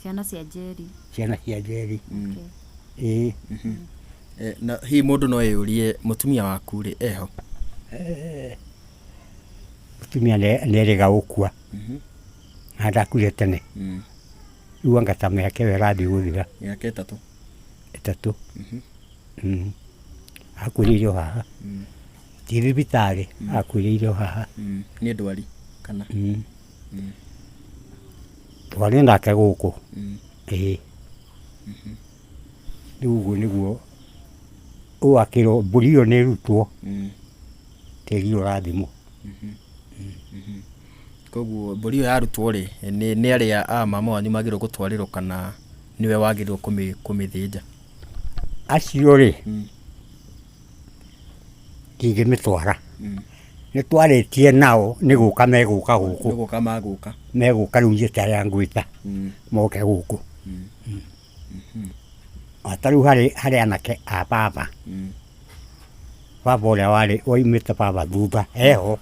Ciana cia Njeri. Ciana cia Njeri. Ĩĩ. Na hihi mũndũ no eyũrie mũtumia waku rĩ, eho? Mũtumia nĩ erĩga gũkua. Na ndakuire tene. Rĩu anga ta mĩaka ĩyo ĩrathiĩ gũthira. Mĩaka ĩtatũ? Ĩtatũ. Akuĩrĩire o haha. Ti thibitarĩ, akuĩrĩire o haha. Nĩ ndwari kana? Twarĩ nake gũkũ. Ĩĩ. Rĩu ũguo nĩguo ũũ akĩrwo mbũri ĩyo nĩ ĩrutwo, tĩri ũyũ ũrathimwo. Koguo mbũri ĩyo yarutwo rĩ, nĩ arĩa a mama wanyu magĩrĩirwo gũtwarĩrwo kana nĩwe wagĩrĩirwo kũmĩthĩnja? Acio rĩ, ndingĩmĩtwara. Nĩ twarĩtie nao nĩ gũka megũka gũkũ. Nĩ gũka magũka. Megũka rĩu njĩte arĩa ngwĩta moke gũkũ. Ta rĩu harĩ anake a baba. Baba ũrĩa warĩ waumĩte baba thutha eho.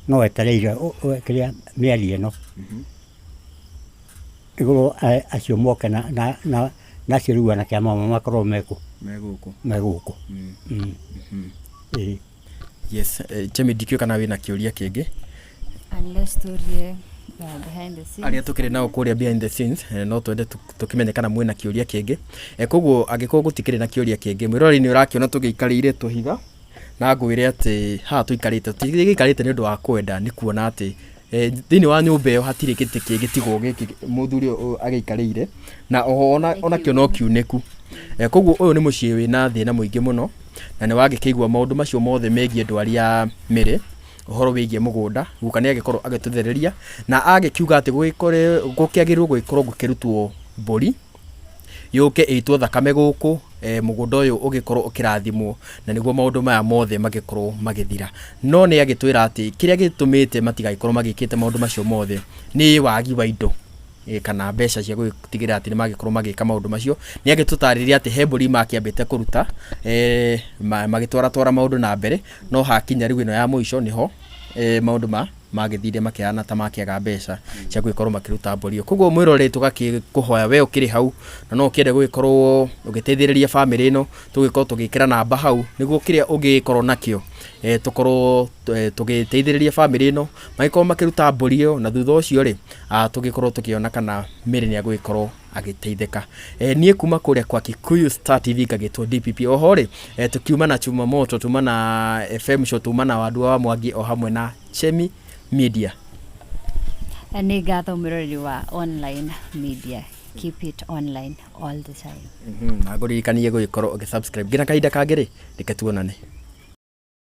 No etereire kĩrĩa mĩario ĩno. Igũrũ acio moke na acio rĩu anake a mama makorwo mekũ? Me gũkũ. Me gũkũ. Ĩĩ. Yes, Jemmy, ndikĩũĩ kana wĩna kĩũria kĩngĩ. Unless tũrie behind the scenes. Arĩa tũkĩrĩ nao kũrĩa behind the scenes, no twende tũkĩmenye kana mwĩna kĩũria kĩngĩ. Koguo angĩkorwo gũtikĩrĩ na kĩũria kĩngĩ, mwĩroreri nĩ ũrakĩona tũgĩikarĩire tũhiga, na ngwĩre atĩ haha tũikarĩte tũtigĩikarĩte nĩ ũndũ wa kwenda, nĩ kuona atĩ thĩinĩ wa nyũmba ĩyo hatirĩ gĩtĩ kĩngĩ tiga o gĩkĩ mũthuri ũyũ agĩikarĩire, na oho onakĩo no kiunĩku. Koguo ũyũ nĩ mũciĩ wĩna thĩna mũingĩ mũno, na nĩ wagĩkĩigua maũndũ macio mothe megiĩ ndwari ya Mary, ũhoro wĩgiĩ mũgũnda. Guka nĩ agĩkorwo agĩtũthereria na agĩkiuga atĩ gũkĩagĩrĩirwo gũgĩkorwo gũkĩrutwo mbũri yũke ĩitwo thakame gũkũ, mũgũnda ũyũ ũgĩkorwo ũkĩrathimwo, na nĩguo maũndũ maya mothe magĩkorwo magĩthira. No nĩ agĩtwĩra atĩ kĩrĩa gĩtũmĩte matigagĩkorwo magĩkĩte maũndũ macio mothe nĩ wagi wa indo, kana mbeca cia gũtigĩrĩra atĩ nĩ magĩkorwo magĩka maũndũ macio. Nĩ agĩtũtarĩria atĩ he mbũri makĩambĩte kũruta, magĩtwaratwara maũndũ na mbere, no hakinya rĩu ĩno ya mũico nĩho maũndũ magĩthire makĩhana ta makĩaga mbeca cia gũgĩkorwo makĩruta mbũri ĩyo. Koguo mwĩroreri, tũgakĩkũhoya we ũkĩrĩ hau na no ũkĩende gũgĩkorwo ũgĩteithĩrĩria bamĩrĩ ĩno, tũgĩkorwo tũgĩkĩra namba hau nĩguo kĩrĩa ũngĩgĩkorwo nakĩo, tũkorwo tũgĩteithĩrĩria bamĩrĩ ĩno magĩkorwo makĩruta mbũri ĩyo, na thutha ũcio rĩ, tũgĩkorwo tũkĩona kana Mary nĩ agũgĩkorwo agĩteithĩka. Niĩ kuma kũrĩa kwa Kikuyu Star TV ngagĩtwo DPP. Oho rĩ, tũkiuma na Chuma Moto, tuma na FM Show, tuma na Wandua wa Mwangi o hamwe na Chemi Media. Nĩ ngatho mwĩroreri wa online media, keep it online all the time. Na ngũririkanie gũgĩkorwo ũgĩ subscribe nginya kahinda kangĩ rĩ, reke tuonane.